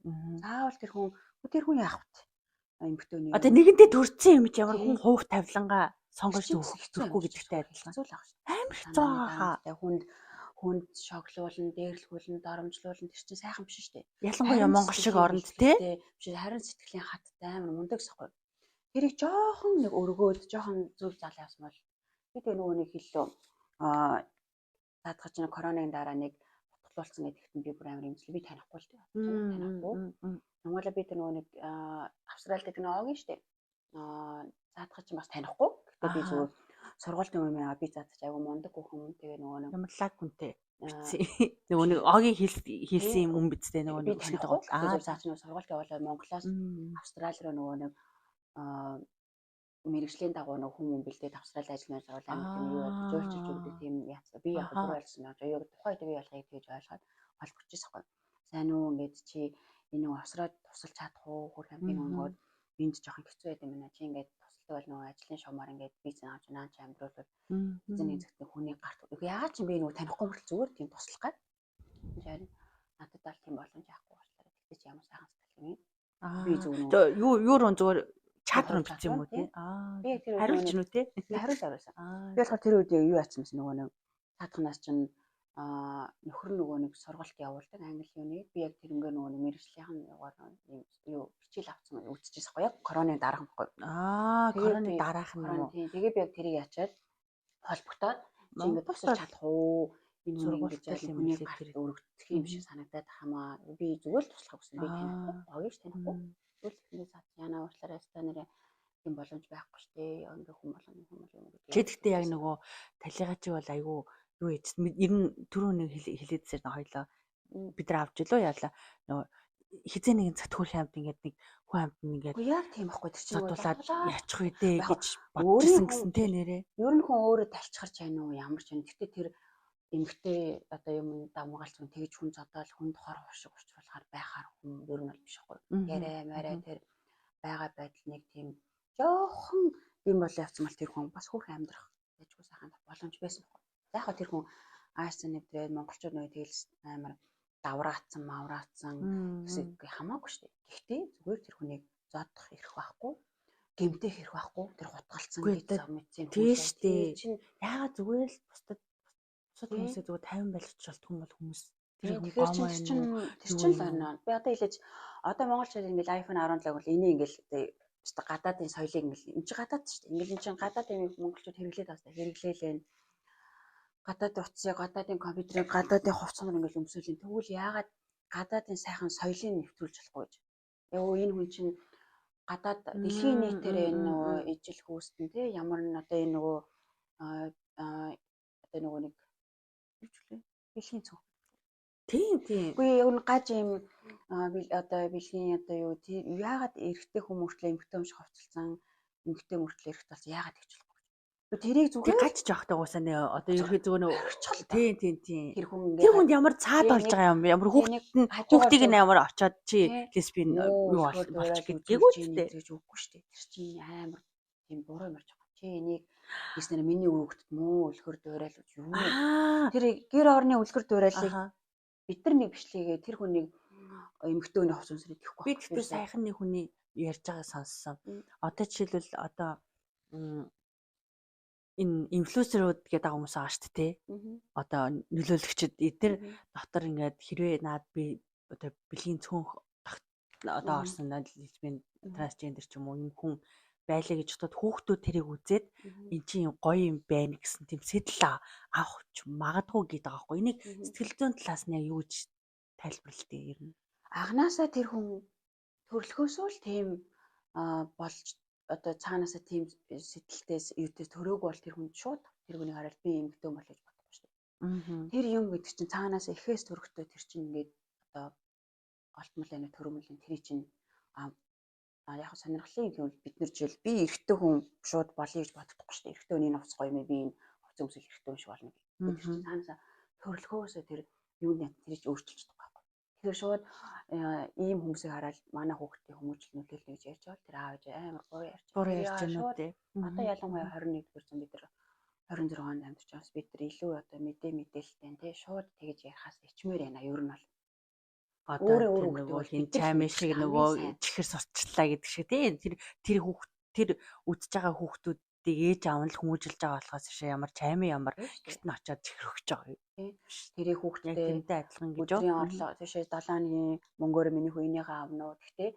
Заавал тэр хүн яах вэ? Эмэгтэй одоо нэгэнтээ төрсэн юм чи ямар хүн хувь тавилангаа сонгож зүрхгүй гэдэгтэй адилхан. Хэцүү л ах шүү. Амар хэцүү байгаа хаа. Хүнд шоглуулна, дээрлэхүүлнэ, доромжлуулна тэр чинь сайхан биш шүү дээ. Ялангуяа Монгол шиг оронд те. Биш харин сэтгэлийн хаттай амар мундаг сахгүй. Тэрийг жоохон нэг өргөөд жоохон зөв зал явсан бол би тэгээ нөгөө нэг хэллээ. Аа, заадах чинь коронавигийн дараа нэг бутгалуулсан гэдэгт нь би бүр амар имзлээ. Би танихгүй л дээ. Танихгүй. Монголоо би тэр нөгөө нэг Австралид гэдэг нэг огийн штэ. Аа, заадах чинь бас танихгүй. Гэтэ би зүгээр сургуультын юм яа, би заадах айгу мундаг хүн. Тэгээ нөгөө нэг ямар лаг хүнтэй битсэн. Нөгөө нэг огийн хэлсэн юм үн бидтэй нөгөө нэг өсгөд байгаа. Аа, зааж нөгөө сургуульд явуулаад Монголоос Австрали руу нөгөө нэг мэрэгжлийн дагуу нөгөө хүмүүс бэлдээд Австрали ажил мэл оруулаад амар тийм юу жуулчилж өгдөг тийм яц. Би яг бүр ойлгосон юм. Яг тухайн үед би ялгыг тэгж ойлгоод холбогдчихсон байхгүй. Сайн уу, ингээд чи энэ нөгөө Австралид тусалж чадах уу? Хөр хамтын өнгөөр энд жоохон хэцүү байд юм байна. Чи ингээд тусалдаг бол нөгөө ажлын шугамар ингээд виз авч наа чи амьдруулвал эзэн нэг зэгтэн хүний гарт. Яагаад ч юм би нөгөө танихгүй мөртөл зүгээр тийм туслах гад. Тэгэхээр надад бол тийм боломж яахгүй боллоо. Тэгтээ чи ямар сайхан сэтгэл юм. Би зүгээр юу юу руу зүгээр чат руу бичсэн юм уу тий? Аа. Би тэр хариулж нү тий? Хариулж хариулсан. Би болохоор тэр үед юу яатсан бэ нөгөө нэг цаадханаас чинь нөхөр нөгөө нэг сургалт явуулдаг англи юуны би яг тэрнгээр нөгөө нэг мэрэгжлийнхэн юугаар юм юу хичээл авсан үзчихсэн байхгүй яг коронавигийн дараах юм байхгүй. Аа, коронавигийн дараах юм уу? Тийм. Тэгээ би яг тэрийг ячаад холбогдоод чи ингээд тусалж чадах уу? Энэ сургалт юм лээ тэр өргөдөх юм шиг санагдаад хамаа. Би зүгээр л туслах гэсэн. Би танихгүй. Оёж танихгүй. Зүгээр л ихэндээ цаад яна уучлаарай ста нэрээ тийм боломж байхгүй штэ. Ингээ хүн болгоно хүн бол юм гэдэг. Чи тэгтээ яг нөгөө талигаа чи бол айгүй юу хийж ер нь түрүү нэг хэлээдсээр хоёлоо бид нар авч илөө яалаа нөгөө хизээ нэгэн цагт хөрх хамт ингээд нэг хүн хамт ингээд яг тийм байхгүй тэр чинь зодуулаад яачих вэ дээ гэж бодчихсон гэсэн те нэрээ. Ер нь хүн өөрөө талчхар ч байна уу ямар ч юм. Гэтэ тэр эмгтэй одоо юм давмгаалц хүн тэгж хүн зодоол хүнд хор хуршиг учруулахаар байхаар хүн ер нь бол биш байхгүй. Яриа мараа тэр байгаа байдал нэг тийм жоохон юм болоо явцсан бол тэр хүн бас хөрх амьдрах яжгүй сайхан боломж байсан байхгүй. За яг тэр хүн аашсан нэвтрээд монголчууд нөгөө тэгэл амар давраацсан, мавраацсан гэсэн хамаагүй шүү дээ. Гэхдээ зүгээр тэр хүнийг зодох эрх байхгүй, гэмтэх эрх байхгүй, тэр хутгалцсан гэж мэдсэн хүн. Тийм шүү дээ. Яагаад зүгээр л бусдад бусад хүмүүсээ зүгээр 50 байлгаж болтгүй юм бол хүмүүс тэр чинь тэр чинь л орно. Би одоо хэлээж одоо монголчууд ингээл iPhone 17 бол энийг ингээл өстө гадаадын соёлыг ингээл эн чинь гадаад шүү дээ. Ингээл эн чинь гадаадын монголчууд хэрэглээд байгаа хэрэглээлээ. Гадаадын утсыг, гадаадын компьютерыг, гадаадын хувцсноор ингээл өмсөөлэн. Тэгвэл яагаад гадаадын сайхан соёлыг нэвтрүүлж болохгүй гэж. Яа энэ хүн чинь гадаад дэлхийн нийтээр энэ нөгөө ижил хүүстэн тий ямар н одоо энэ нөгөө одоо нөгөө нэг юу ч лээ бэлгийн цөөх. Тийм тийм. Үгүй яг нь гаж юм одоо бэлгийн одоо юу тий яагаад эрэгтэй хүн мөртлөө эмэгтэй хүн шиг хувцалсан эмэгтэй мөртлөө эрэгтэй болсон яагаад тэгж болохгүй. Тэрийг зүгээр гаж жоохтой уусаа нэ одоо ерхий зүгээр нөө тийм тийм тийм. Тэр хүн ингээд тэр хүнд ямар цаад болж байгаа юм ямар хүүхдэд нь хүүхдийг нь ямар очоод чи лесбийн юу болчих гэдгийг үү дээ. Гэж үггүй шүү дээ. Тэр чинь амар тийм буруу юм ярьж байгаа. Чи энийг хийснээр миний хүүхдэд муу үлгэр дуурайл гэж юу. Тэр гэр орны үлгэр дуурайлыг бид нар нэг бичлэгээ тэр хүнийг эмэгтэй хүний хувцас өмсрээд ихгүй. Би тэгтээ саяхан нэг хүний ярьж байгааг сонссон. Одоо жишээлбэл одоо энэ инфлюенсерүүд гэдэг байгаа хүмүүс байгаа шүү дээ. Одоо нөлөөлөгчд эдгээр дотор ингээд хэрвээ наад би одоо бэлгийн цөөнх одоо орсон лесбийн трансгендер ч юм уу юм хүн байлаа гэж бодоход хүүхдүүд тэрийг үзээд эн чинь гоё юм байна гэсэн тийм сэтэл авах ч магадгүй гэдэг байгаа байхгүй. Энийг сэтгэл зүйн талаас нь яг юу гэж тайлбарлалт юм ер нь. Анхнаасаа тэр хүн төрөлхөөсөө л тийм болж одоо цаанаасаа тийм сэтэлтээс юутэй төрөөг бол тэр хүн шууд тэр хүнийг хараад би эмэгтэй бол гэж бодохгүй шүү дээ. Тэр юм гэдэг чинь цаанаасаа эхээс төрөхтэй тэр чинь ингээд одоо олтмол байна төрөмөл тэр чинь яг сонирхлын гэвэл бид нар жишээл би эрэгтэй хүн шууд болъё гэж бодохгүй шүү дээ. Эрэгтэй хүний хувцас гоё юм би энэ хувцас өмсөл эрэгтэй хүн шиг болно гэх. Тэр чинь цаанаасаа төрөлхөөсөө тэр юу нэ тэр чинь өөрчилж чадахгүй байхгүй. Тэгэхээр шууд ийм хүмүүсийг хараад манай хүүхдийн хүмүүжил нөлөөлнө гэж ярьж байгаа тэр аав ээж амар буруу ярьж байгаа. Буруу ярьж байна уу те. Одоо ялангуяа 21-р зуун бид нар 26 онд амьдарч байгаас бид нар илүү одоо мэдээ мэдээлэлтэй те шууд тэгэж ярихаас ичмээр байна ер нь бол. Одоо тэр нөгөө хин чаймын шиг нөгөө чихэр сурчлаа гэдэг шиг тий тэр тэр хүүхд тэр үзэж байгаа хүүхдүүдийг ээж аав нь л хүмүүжилж байгаа болохоос биш ямар чаймын ямар гэрт нь очиод чихэр өгч байгаа юм. Тэрийг хүүхдтэй тэрнтэй адилхан гэж өдрийн орлого тийшээ 7 хоногийн мөнгөөр миний хүү энийгээ авна уу. Гэхдээ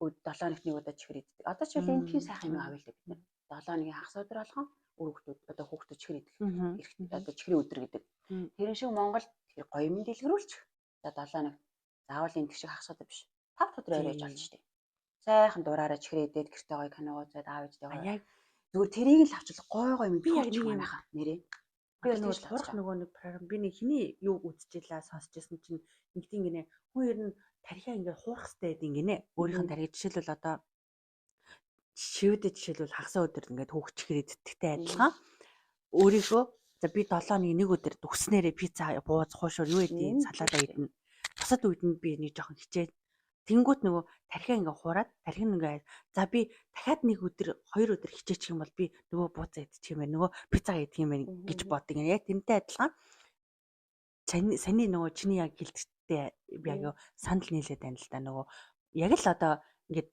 7 хоногт нэг удаа чихэр иддэг. Одоо ч бол энэ тийм сайхан юм авъя л дээ бид нар. 7 хоногийн хагас өдөр болгон үр хүүхдүүд, одоо хүүхдүүд чихэр идэх одоо чихрийн өдөр гэдэг. Тэрэн шиг Монголд тэр гоё юм дэлгэрүүлчих. За, 7 хоног заавал энэ шиг хагас өдөр биш. 5 өдөр орой болж штэ. Сайхан дураараа чихрээ идээд, гэртээ гоё кино үзээд, аав ээжтэйгээ Яг зүгээр тэрийг л авчил гоё гоё юм Би яг нэг юм манайхаа нэрээ. Би нөгөө сурах нөгөө нэг програм, би нэг хиний юу үзчихлээ, сонсчихсан чинь ингэдэг гинэ, хүн ер нь тархиа ингээд хуурах хэрэгтэй гэдэг гинэ. Өөрийнх нь тархи, жишээлбэл, одоо шивэдэ, жишээлбэл, хагас өдөр ингээд хүүхд чихэр иддэгтэй адилхан өөрийгөө за, би 7 хоног нэг өдөр дүгснээрээ пицца, бууз, хуушуур, юу гэдэг салаадаа идэнэ. Бусад үед нь би нэг жоохон хичээл. Тэнгүүт нөгөө тархиа ингээ хуураад, тархи нь ингээ за, би дахиад нэг өдөр, хоёр өдөр хичээчих юм бол би нөгөө буузаа идчих юм байна, нөгөө пицца идэх юм байна гэж боддог. Яг тэрнтэй адилхан саний нөгөө чиний яг хэлдэгтэй би яг санал нийлээд байна л да. Нөгөө яг л одоо ингээд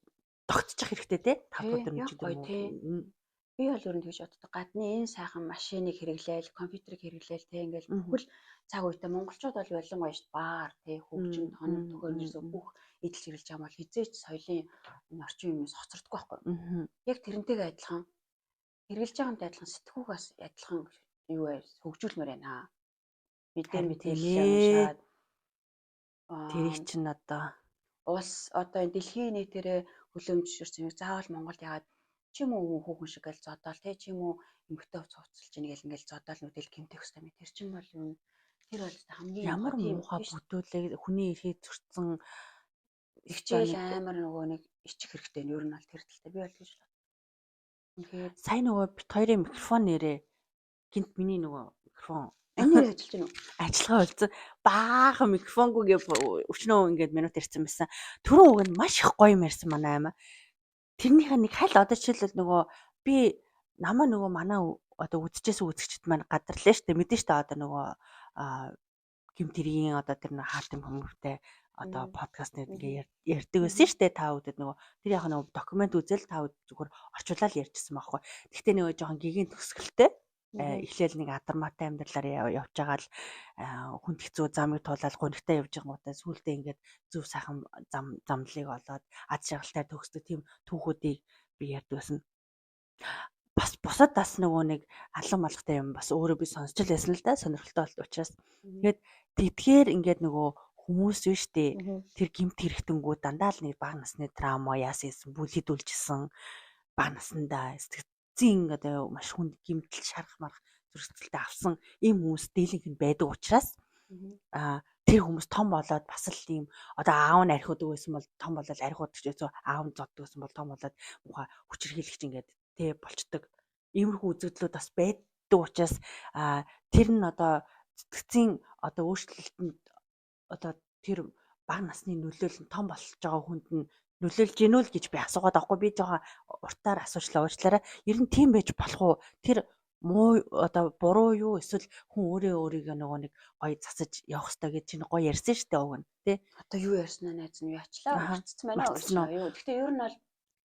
тогтчих хэрэгтэй те, 5 өдөр нь ч гэдэг юм уу. Би бол ер нь тэгж боддог. Гадны энэ сайхан машиныг хэрэглээл, компьютерыг хэрэглээл те, ингээл бүхэл цаг үедээ монголчууд бол ялангуяа шүү дээ, баар те, хөгжим, тоног төхөөрөмжөөс бүх эдэлж хэрэглэж байгаа бол хизээч соёлын энэ орчин юм хоцордоггүй байхгүй. Яг тэрнтэйгээ адилхан, хэрэглэж байгаатай адилхан сэтгүүгээс адилхан юу вэ, хөгжүүлмээр байна. Мэдээ мэдээлэл уншаад тэрийг чинь одоо улс одоо энэ дэлхийн нийтээрээ хүлээн зөвшөөрсөн юм заавал Монголд яагаад ч юм уу хүүхэн шиг гэл зодоол те, ч юм уу эмгтэй хувц хувцалж ийн гэл ингээл зодоол нүдэл гэмтэх хэвээр юм. Тэр чинь бол юм, тэр бол хамгийн ямар муухай бүтүүлэг, хүний эрхийг зөрчсөн. Хичээл амар нөгөө нэг ичих хэрэгтэй нь ер нь бол тэр талтай би бол тэгж л. Үнэхээр сайн нөгөө бит хоёрын микрофон нэрээ гинт миний нөгөө микрофон энэ нэр ажиллаж байна уу? Ажиллагаа болсон. Баахан микрофонгүйгээ өчнөө ингээд минут ирсэн байсан. Түрүүн уг нь маш их гоё юм ярьсан манай аймаа. Тэрнийхээ нэг хал одоо жишээлбэл нөгөө би намаа нөгөө манай одоо үзчихсэн үзэгчд маань гадарлаа штэ, мэдэн штэ, одоо нөгөө гэмт хэргийн одоо тэр нэг хаалтын хүмүүстээ одоо подкаст нэг ингээ ярьдаг байсан штэ, та бүдэд нөгөө тэр яг нөгөө документ үзэл та зүгээр орчуулаад ярьчихсан байхгүй. Гэхдээ нөгөө жоохон гэгээн төгсгөлтэй эхлээл нэг адармаатай амьдралаар явж байгаа л хүнд хэцүү замыг туулаад гунигтай явж байгаагуудаа сүулдэ ингээд зөв сайхан зам замлыг олоод ад жаргалтай төгсдөг тийм түүхүүдийг би ярьдаг байсан. Бас бусад бас нөгөө нэг алан малгатай юм бас өөрөө би сонсч л байсан л да, сонирхолтой болт учраас. Тэгээд тэдгээр ингээд нөгөө хүмүүс биш үү, тэр гэмт хэрэгтэнгүүд дандаа л нэг бага насны траума яасан юм бүлэдүүлжсэн, бага насндаа сэтгэцийн одоо маш хүнд гэмтэл, шарах марах зүрхсэтгэлтэй авсан ийм хүмүүс дийлэнх нь байдаг учраас тэр хүмүүс том болоод бас л ийм одоо аав нь архиудаг байсан бол том болоод архиудаг ч гэсэн, аав нь зоддог байсан бол том болоод муухай хүчирхийлэгч ингээд тэ болчдөг. Иймэрхүү үзэгдлүүд бас байдаг учраас тэр нь одоо сэтгцийн одоо өөрчлөлтөнд одоо тэр бага насны нөлөөлөл нь том болж байгаа хүнд нь нөлөөлж гинүү л гэж би асуугаад байхгүй, би жоохон уртаар асуучлаа, уучлаарай. Ер нь тийм байж болох уу? Тэр муу одоо буруу юу, эсвэл хүн өөрөө өөрийгөө нөгөө нэг гоё засаж явах хэрэгтэй гэж чинь гоё ярьсан шүү дээ, уг нь тий. Одоо юу ярьснаа найз нь юу ачлаа, мартцсан байна уу юу. Гэхдээ ер нь бол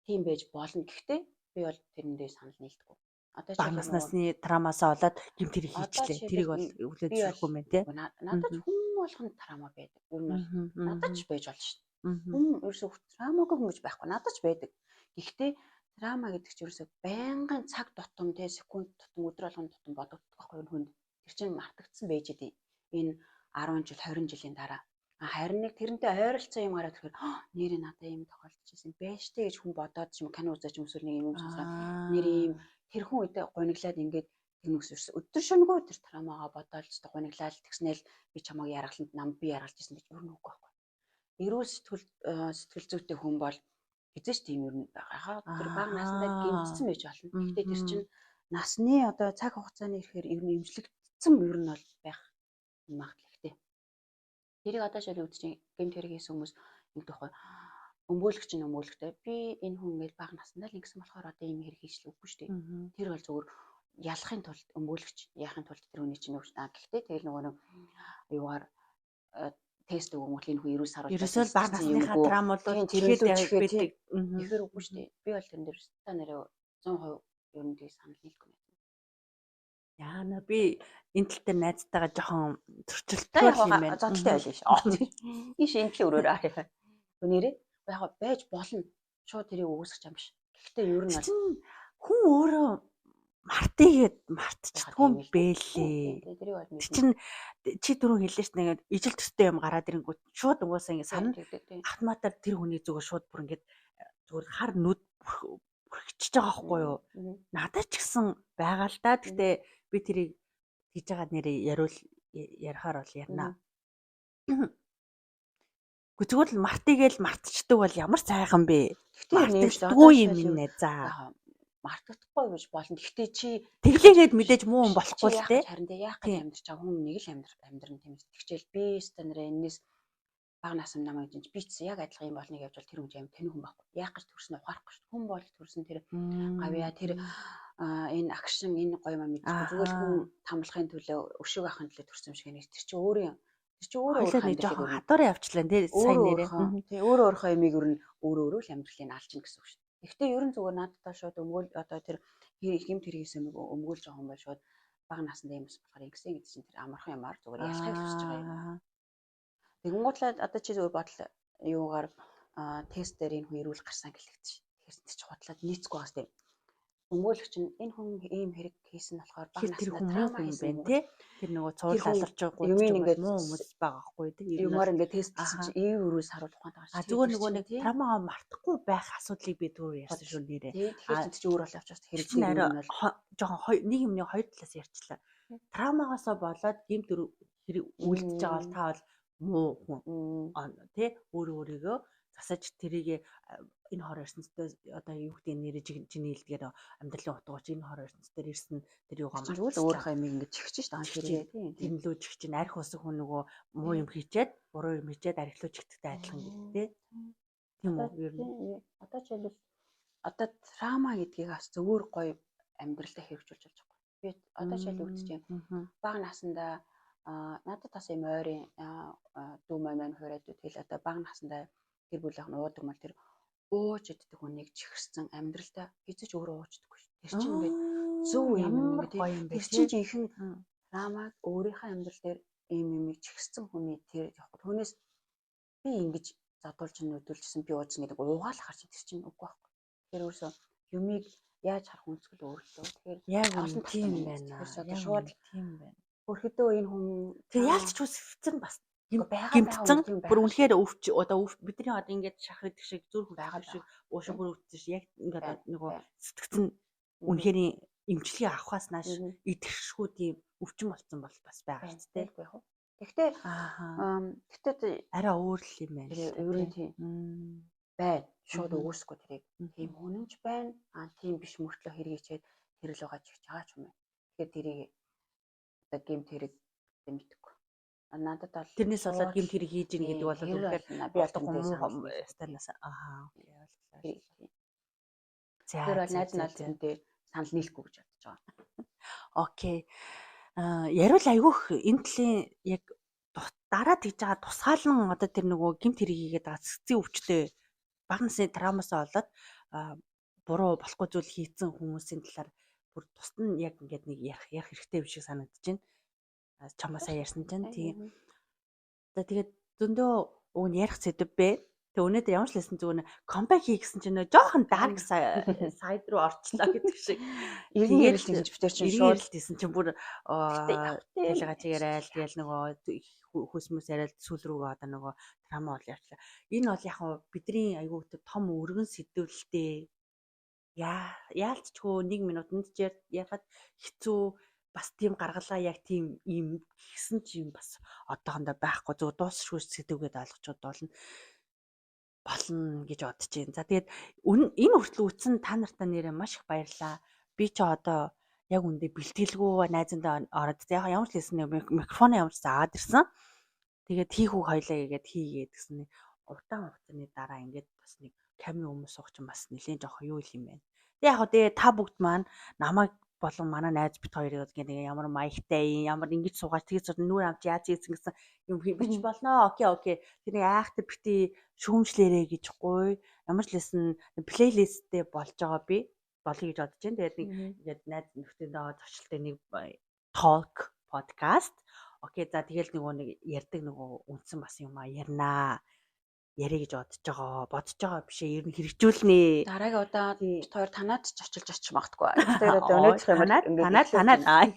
тийм байж болно. Гэхдээ би бол тэрэндээ санал нийлдэггүй. Одоо бага наснасны травмаасаа болоод гэмт хэрэг хийчлээ. Тэрийг бол хүлээж зөвшөөрөхгүй юм байна тий. Надад хүн болгонд траума байдаг. Ер нь бол надад ч байж болно шүү дээ. Хүн ерөөсөө травмагүй хүн гэж байхгүй. Надад ч байдаг. Гэхдээ траума гэдэг чинь ерөөсөө байнгын цаг тутам те, секунд тутам, өдөр болгон тутам бодогддог байхгүй юу хүнд. Тэр чинь мартагдсан байж идэв. Энэ 10 жил, 20 жилийн дараа. Харин нэг тэрнтэй ойролцоо юм гараад ирэхээр нэрээ надад ийм тохиолдчихсэн байж тээ гэж хүн бодоод ч юм, кино үзэж юм, эсвэл нэг юм сонсоод нэр ийм тэр хүн үедээ гуниглаад ингээд тэр нүгс ерөөсө өдөр шөнөгүй тэр травмагаа бодоол ч гуниглаад тэгснээл би чамайг яргаланд нам би яргалж исэн гэж ер нь үгүй байхгүй. Эрүүл сэтгэл зүйтэй хүн бол хэзээ ч тийм ер нь байгаа. Тэр бага насндаа гэмтсэн байж болно. Гэхдээ тэр чинь насны одоо цаг хугацааны ирэхээр ер нь эмчлэгдсэн ер нь бол байх магадлал ихтэй. Тэрийг одоо шал үүдч гэмт хэрэг хийсэн хүмүүс ингэдэг байхгүй. Өмгөөлөгч нь өмгөөлөхтэй би энэ хүн ингээд бага насндаа л ингэсэн болохоор одоо ийм хэрэг хийчлээ үгүй шүү дээ. Тэр бол зүгээр ялахын тулд, өмгөөлөгч яахын тулд тэр хүний чинь өгч. Гэхдээ тэгэл нөгөө нэг юугаар тест өгөнгүүт энэ хүн эрүүл саруулж ерөөсөө л бага насныхаа трам бол тэгэхэд байдаг. Тэгэхээр үгүй шүү дээ. Би бол тэрэн дээр та нэрээ 100% ер нь тийг санал нийлэхгүй байна. Яана, би энэ тал дээр найзтайгаа жоохон зөрчилтэй юм байна. Зодтолтой байлаа ш. Ийш энэ талын өрөөрэй. Нэрээ яг байж болно. Шууд тэрийг үгүйсгэж юм биш. Гэхдээ ер нь бол Чин хүн өөрөө мартыгээд мартчихдгүй юм бэлээ. Тэрийг бол мэднэ. Чин чи түрүүн хэллээ шүү дээ, ингээд ижил төстэй юм гараад ирэнгүүт шууд угаасаа ингээд санана. Автоматар тэр хүний зүгээр шууд бүр ингээд зүгээр хар нүд бүрхчихэж байгаа байхгүй юу? Надад ч гэсэн байгаа л да. Гэтэ би тэрийг хийж байгаа нэрээ яриул ярихаар бол ярина. Гэхдээ зүгээр л мартыгээл мартчихдаг бол ямар сайхан бэ? Гэтэ Мартагддаггүй юм нэ за. Мартагдахгүй гэж болно. Гэхдээ чи Тэглээгээд мэдээж муу юм болохгүй л те. Харин те яах гэж амьдарч байгаа хүн нэг л амьдрах амьдран тийм ээ. Тэгчээл би станараа энэс бага насам намайг гэж би ч яг адилхан юм болно гэж бол тэр хүн аим тэнэг хүн байхгүй. Яах гэж төрсөн ухаарахгүй шүү. Хүн бол төрсөн тэр гавьяа тэр энэ агшин энэ гоё юм мэдчихгүй. Зүгээр л хүн тамлахын төлөө өшөөг авахын төлөө төрсөн юм шиг нэг тэр чи өөрийн тэр чи өөрөө өөрөө нэг жоохон хадуураа явчлаа тий сайн нэрээ. Тий өөрөө өөрийнхөө ямиг ер нь өөрөө өөрөө л амьдралыг алчна гэсэн үг шүү. Гэхдээ ер нь зүгээр надад шууд өмгөөл одоо тэр гэмт хэрэг хийсэн юмыг өмгөөлж байгаа юм бол шууд бага насндаа юм болохоор ингэсэн гэдэг чинь тэр амархан юмар зүгээр ялахыг хүсэж байгаа юм. Тэгэнгүүтлээ одоо чи зүгээр бодол юугаар тест дээр энэ хүн эрүүл гарсан гэлэгдэж. Тэгэхээр чи худлаад нийцэхгүй байгаас тийм. Өмгөөлөгч нь энэ хүн ийм хэрэг хийсэн болохоор бага насндаа траума хийсэн юм тий. Тэр нөгөө цуврал аларч байгаа юм ингээд муу хүмүүс байгаа байхгүй тий. Юмар ингээд тестлсэн чи ив өрөө саруул ухаантай гарч. А зүгээр нөгөө нэг травмаа мартахгүй байх асуудлыг би түрүү ярьсан шүү нэрээ. Тэгэхээр чи өөр бол явчихсан хэрэг чинь арай жоохон нэг юмны хоёр талаас ярьчлаа. Травмагаасаа болоод гэмт хэрэг үлдэж байгаа бол та бол муу хүн тий өөрөө өөрийгөө засаж тэрийг энэ хор ертөнцийн одоо юу гэдэг нэрээ чиний хэлдгээр амьдралын утга учир энэ хор ертөнцийн ирсэн тэр юугаа мартаж өөрийнхөө юмыг ингэж чихэж ш таан тэрээ тийм тэр нь лөө чихэж чинь арх усан хүн нөгөө муу юм хийчээд буруу юм хийчээд арх лөө чихдэгтэй адилхан гэдэг тий тийм үү ер нь одоо жишээлбэл одоо траума гэдгийг бас зөвөр гоё амьдралдаа хэрэгжүүлж болж байгаа. Би одоо жишээл өгдөж юм. Бага насндаа надад бас юм ойрын дүү маань хувираад тэгэл одоо бага насндаа гэр бүлийнх нь уудаг мал тэр ууж иддэг хүнийг чихэрсэн амьдралдаа хэзээ ч өөрөө уучдаггүй шүү. Тэр чинь ингээд зөв юм юм тэр чинь жинхэнэ травмаг өөрийнхөө амьдрал дээр ийм юмыг чихэрсэн хүний тэр яг түүнээс би ингэж задуулж нүдүүлжсэн би уужсан гэдэг уугаалахар чинь тэр чинь үгүй байхгүй. Тэгэхээр өөрөөсөө юмыг яаж харах өнцгөл өөрлөө. Тэгэхээр яг олон тийм байна. Тэгэхээр шууд тийм байна. Өөрөдөө энэ хүн тэр яалч ч үсгэцэн бас гэмтсэн бүр үнэхээр өвч одоо бидний одоо ингээд шах идэх шиг зүрх байгаа шиг уушиг бүр өвдсөн шиг яг ингээд нөгөө сэтгцэн үнэхээр эмчилгээ авахаас нааш идэхшгүй тийм өвчин болцсон бол бас байгаа шүү дээ. Яг уу. Гэхдээ гэхдээ арай өөр л юм байна. Ер нь тийм бай. Шууд өгөөсгүй тэрийг. Тийм үнэнч байна. Аа тийм биш мөртлөө хэрэгжээд тэр л байгаа ч гэж байгаа ч юм байна. Тэгэхээр тэрийг одоо гэмт хэрэг мэдэхгүй. Надад бол тэрнээс болоод гэмт хэрэг хийж ийн гэдэг бол үнэхээр би бол муу станаас аа ойлголоо. За тэр бол найз нь бол тэрнтэй санал нийлэхгүй гэж бодож байгаа. Окей. Яриул айгүйх энэ төрлийн яг дараа тэгж байгаа тусгаалan одоо тэр нөгөө гэмт хэрэг хийгээд байгаа цэцгийн өвчтөй бага насны травмаасаа болоод буруу болохгүй зүйл хийцэн хүмүүсийн талаар бүр тусад нь яг ингээд нэг ярих ярих хэрэгтэй юм шиг санагдаж байна. Чамаасаа ярьсан чинь тийм. За тэгээд зөндөө уг нь ярих сэдэв бэ. Тэгээ өнөөдөр ямар ч лсэн зүгээр comeback хий гэсэн чинь жоохон dark side руу орчлоо гэдэг шиг. Иргэн ярилт гэж бид нар чинь шууд хийсэн чинь бүр талгаа чигээр тэгэл нөгөө хүсмэс яриад сүүл рүүгээ одоо нөгөө трама бол явчлаа. Энэ бол яг бидний айгүй том өргөн сэдвэлтэй. Яалтчгүй 1 минутанд ч ярихад хэцүү бас тийм гаргалгаа яг тийм юм гэсэн ч юм бас одоохондоо байхгүй зөв дуусшгүй сэдвгээд ойлгочод болно гэж бодож байна. За тэгээд энэ хүртэл үтсэн та нартай нэрээ маш их баярлалаа. Би ч одоо яг үндэ бэлтгэлгүй найзандаа ороод яг ямар ч хэлсэн микрофон ямар ч заагаад ирсэн. Тэгээд хийх үг хоёлаа хийгээд хийгээд гэсэн нэг удаан хугацааны дараа ингээд бас нэг камерын өмнө суух чинь бас нэлээд жоох юу юм байна. Тэг яг хөө тэгээ та бүгд маань намайг болон манай найз бит хоёрыг нэг ямар маягтай юм ямар ингэж суугаад тэгэж сууд нүүр амч яаж ийсэн гэсэн юм бич болно. Окей окей. Тэр нэг айхтар бити шүүмжлээрээ гэж гуй. Ямар ч лсэн плейлисттэй болж байгаа би болъё гэж бодож байна. Тэгээд нэг ингээд найз нөхдөндөө зочилтой нэг talk podcast. Окей за тэгэл нөгөө нэг ярьдаг нөгөө үндсэн бас юм а ярнаа. яриа гэж бодож байгаа. Бодож байгаа бишээ ер нь хэрэгжүүлнэ. Дараагийн удаа бид хоёр танаад ч очилж очиж магадгүй. Тэгэхээр одоо өнөөдрөх юм танаад танаад танаад.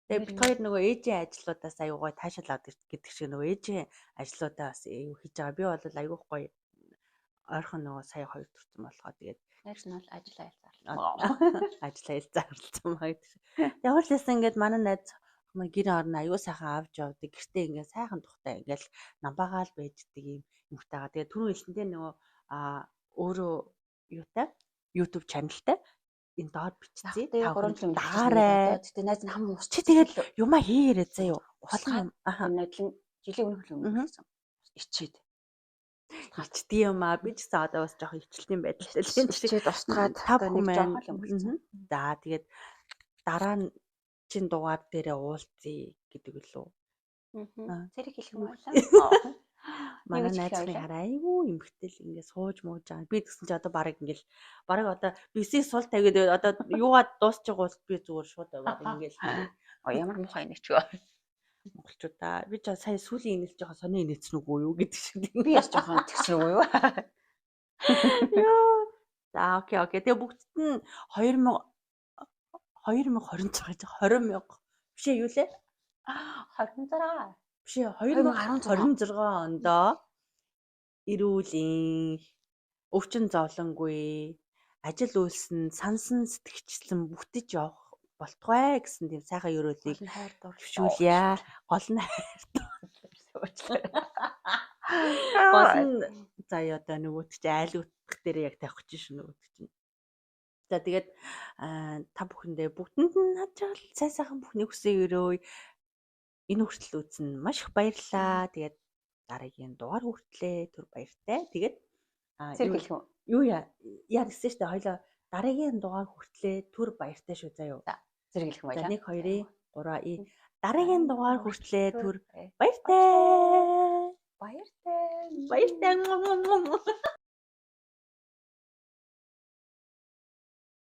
Тэгээ бид хоёр нөгөө ээжийн ажлуудаас аюу гой таашаал авдаг гэдэг шиг нөгөө ээжийн ажлуудаа бас аюу хийж байгаа. Би бол аюу гой ойрхон нөгөө сая хоёр төрсөн болохоо тэгээд найз нь бол ажил аял ажил аял зарлцсан маа гэдэг шиг. Ямар л байсан ингээд манай найз гэр орно аюу сайхан авч явдаг. Гэртээ ингээд сайхан тухтай ингээд намбаагаал байждаг юм юмтайгаа. Тэгээд түрүүн хэлсэнтэй нөгөө өөрөө юутай YouTube channel-тай энэ доор бичсэн. Та 3 7 дагаарай. Гэтэ найз нь хаман ус. Чи тэгээд юмаа хийгээрэй заяа. Ухалгаа юм. Нодлон жилийн өмнөх л өмнө гэсэн. Ичээд. Ичдэг юм аа. Би ч гэсэн одоо бас жоохон ичэлтийн байдалтай л юм шиг. Ичээд устгаад та нэг жоохон юм болсон. За тэгээд дараа нь чин дугаар дээрээ уулзъя гэдэг үлээ. Зэрэг хэлэх юм байна. Манай найзны хараа айгүй эмхтэл ингээ сууж мууж байгаа. Би тэгсэн чи одоо бараг ингээл бараг одоо бисээ сул тавиад одоо юугаа дуусчих бол би зүгээр шууд бараг ингээл ямар муухай инээч вэ? Монголчуудаа би ч сая сүүлийн инээлж жоохон сони инээсэн үгүй юу гэдэг шиг. Би бас жоохон тэгсэн үгүй юу? Яа. За окей окей. Тэгээ бүгдд нь 2026 20,000 биш ээ юу лээ? 26. Биш ээ 2026 онд эрүүлийн өвчин зовлонгүй ажил үйлсэн сансан сэтгэгчлэн бүтэж явах болтугай гэсэн тийм сайхан ерөөлийг зөвшөөлье. Гол нь хайр Гол нь за одоо нөгөөт чи айл утга дээр яг тавих гэж шин нөгөөт чинь. За тэгээд та бүхэндээ бүгдэнд нь хажаал сайн сайхан бүхний хүсээ өрөөе. Энэ хүртэл үзэн маш их баярлалаа. Тэгээд дараагийн дугаар хүртлээ түр баяртай. Тэгээд зэрэг хэлэх үү? Юу яа яа гэсэн штэ хоёлоо дараагийн дугаар хүртлээ түр баяртай шүү заяа. Зэрэг хэлэх юм баялаа. За 1 2 3 дараагийн дугаар хүртлээ түр баяртай. Баяртай. Баяртай.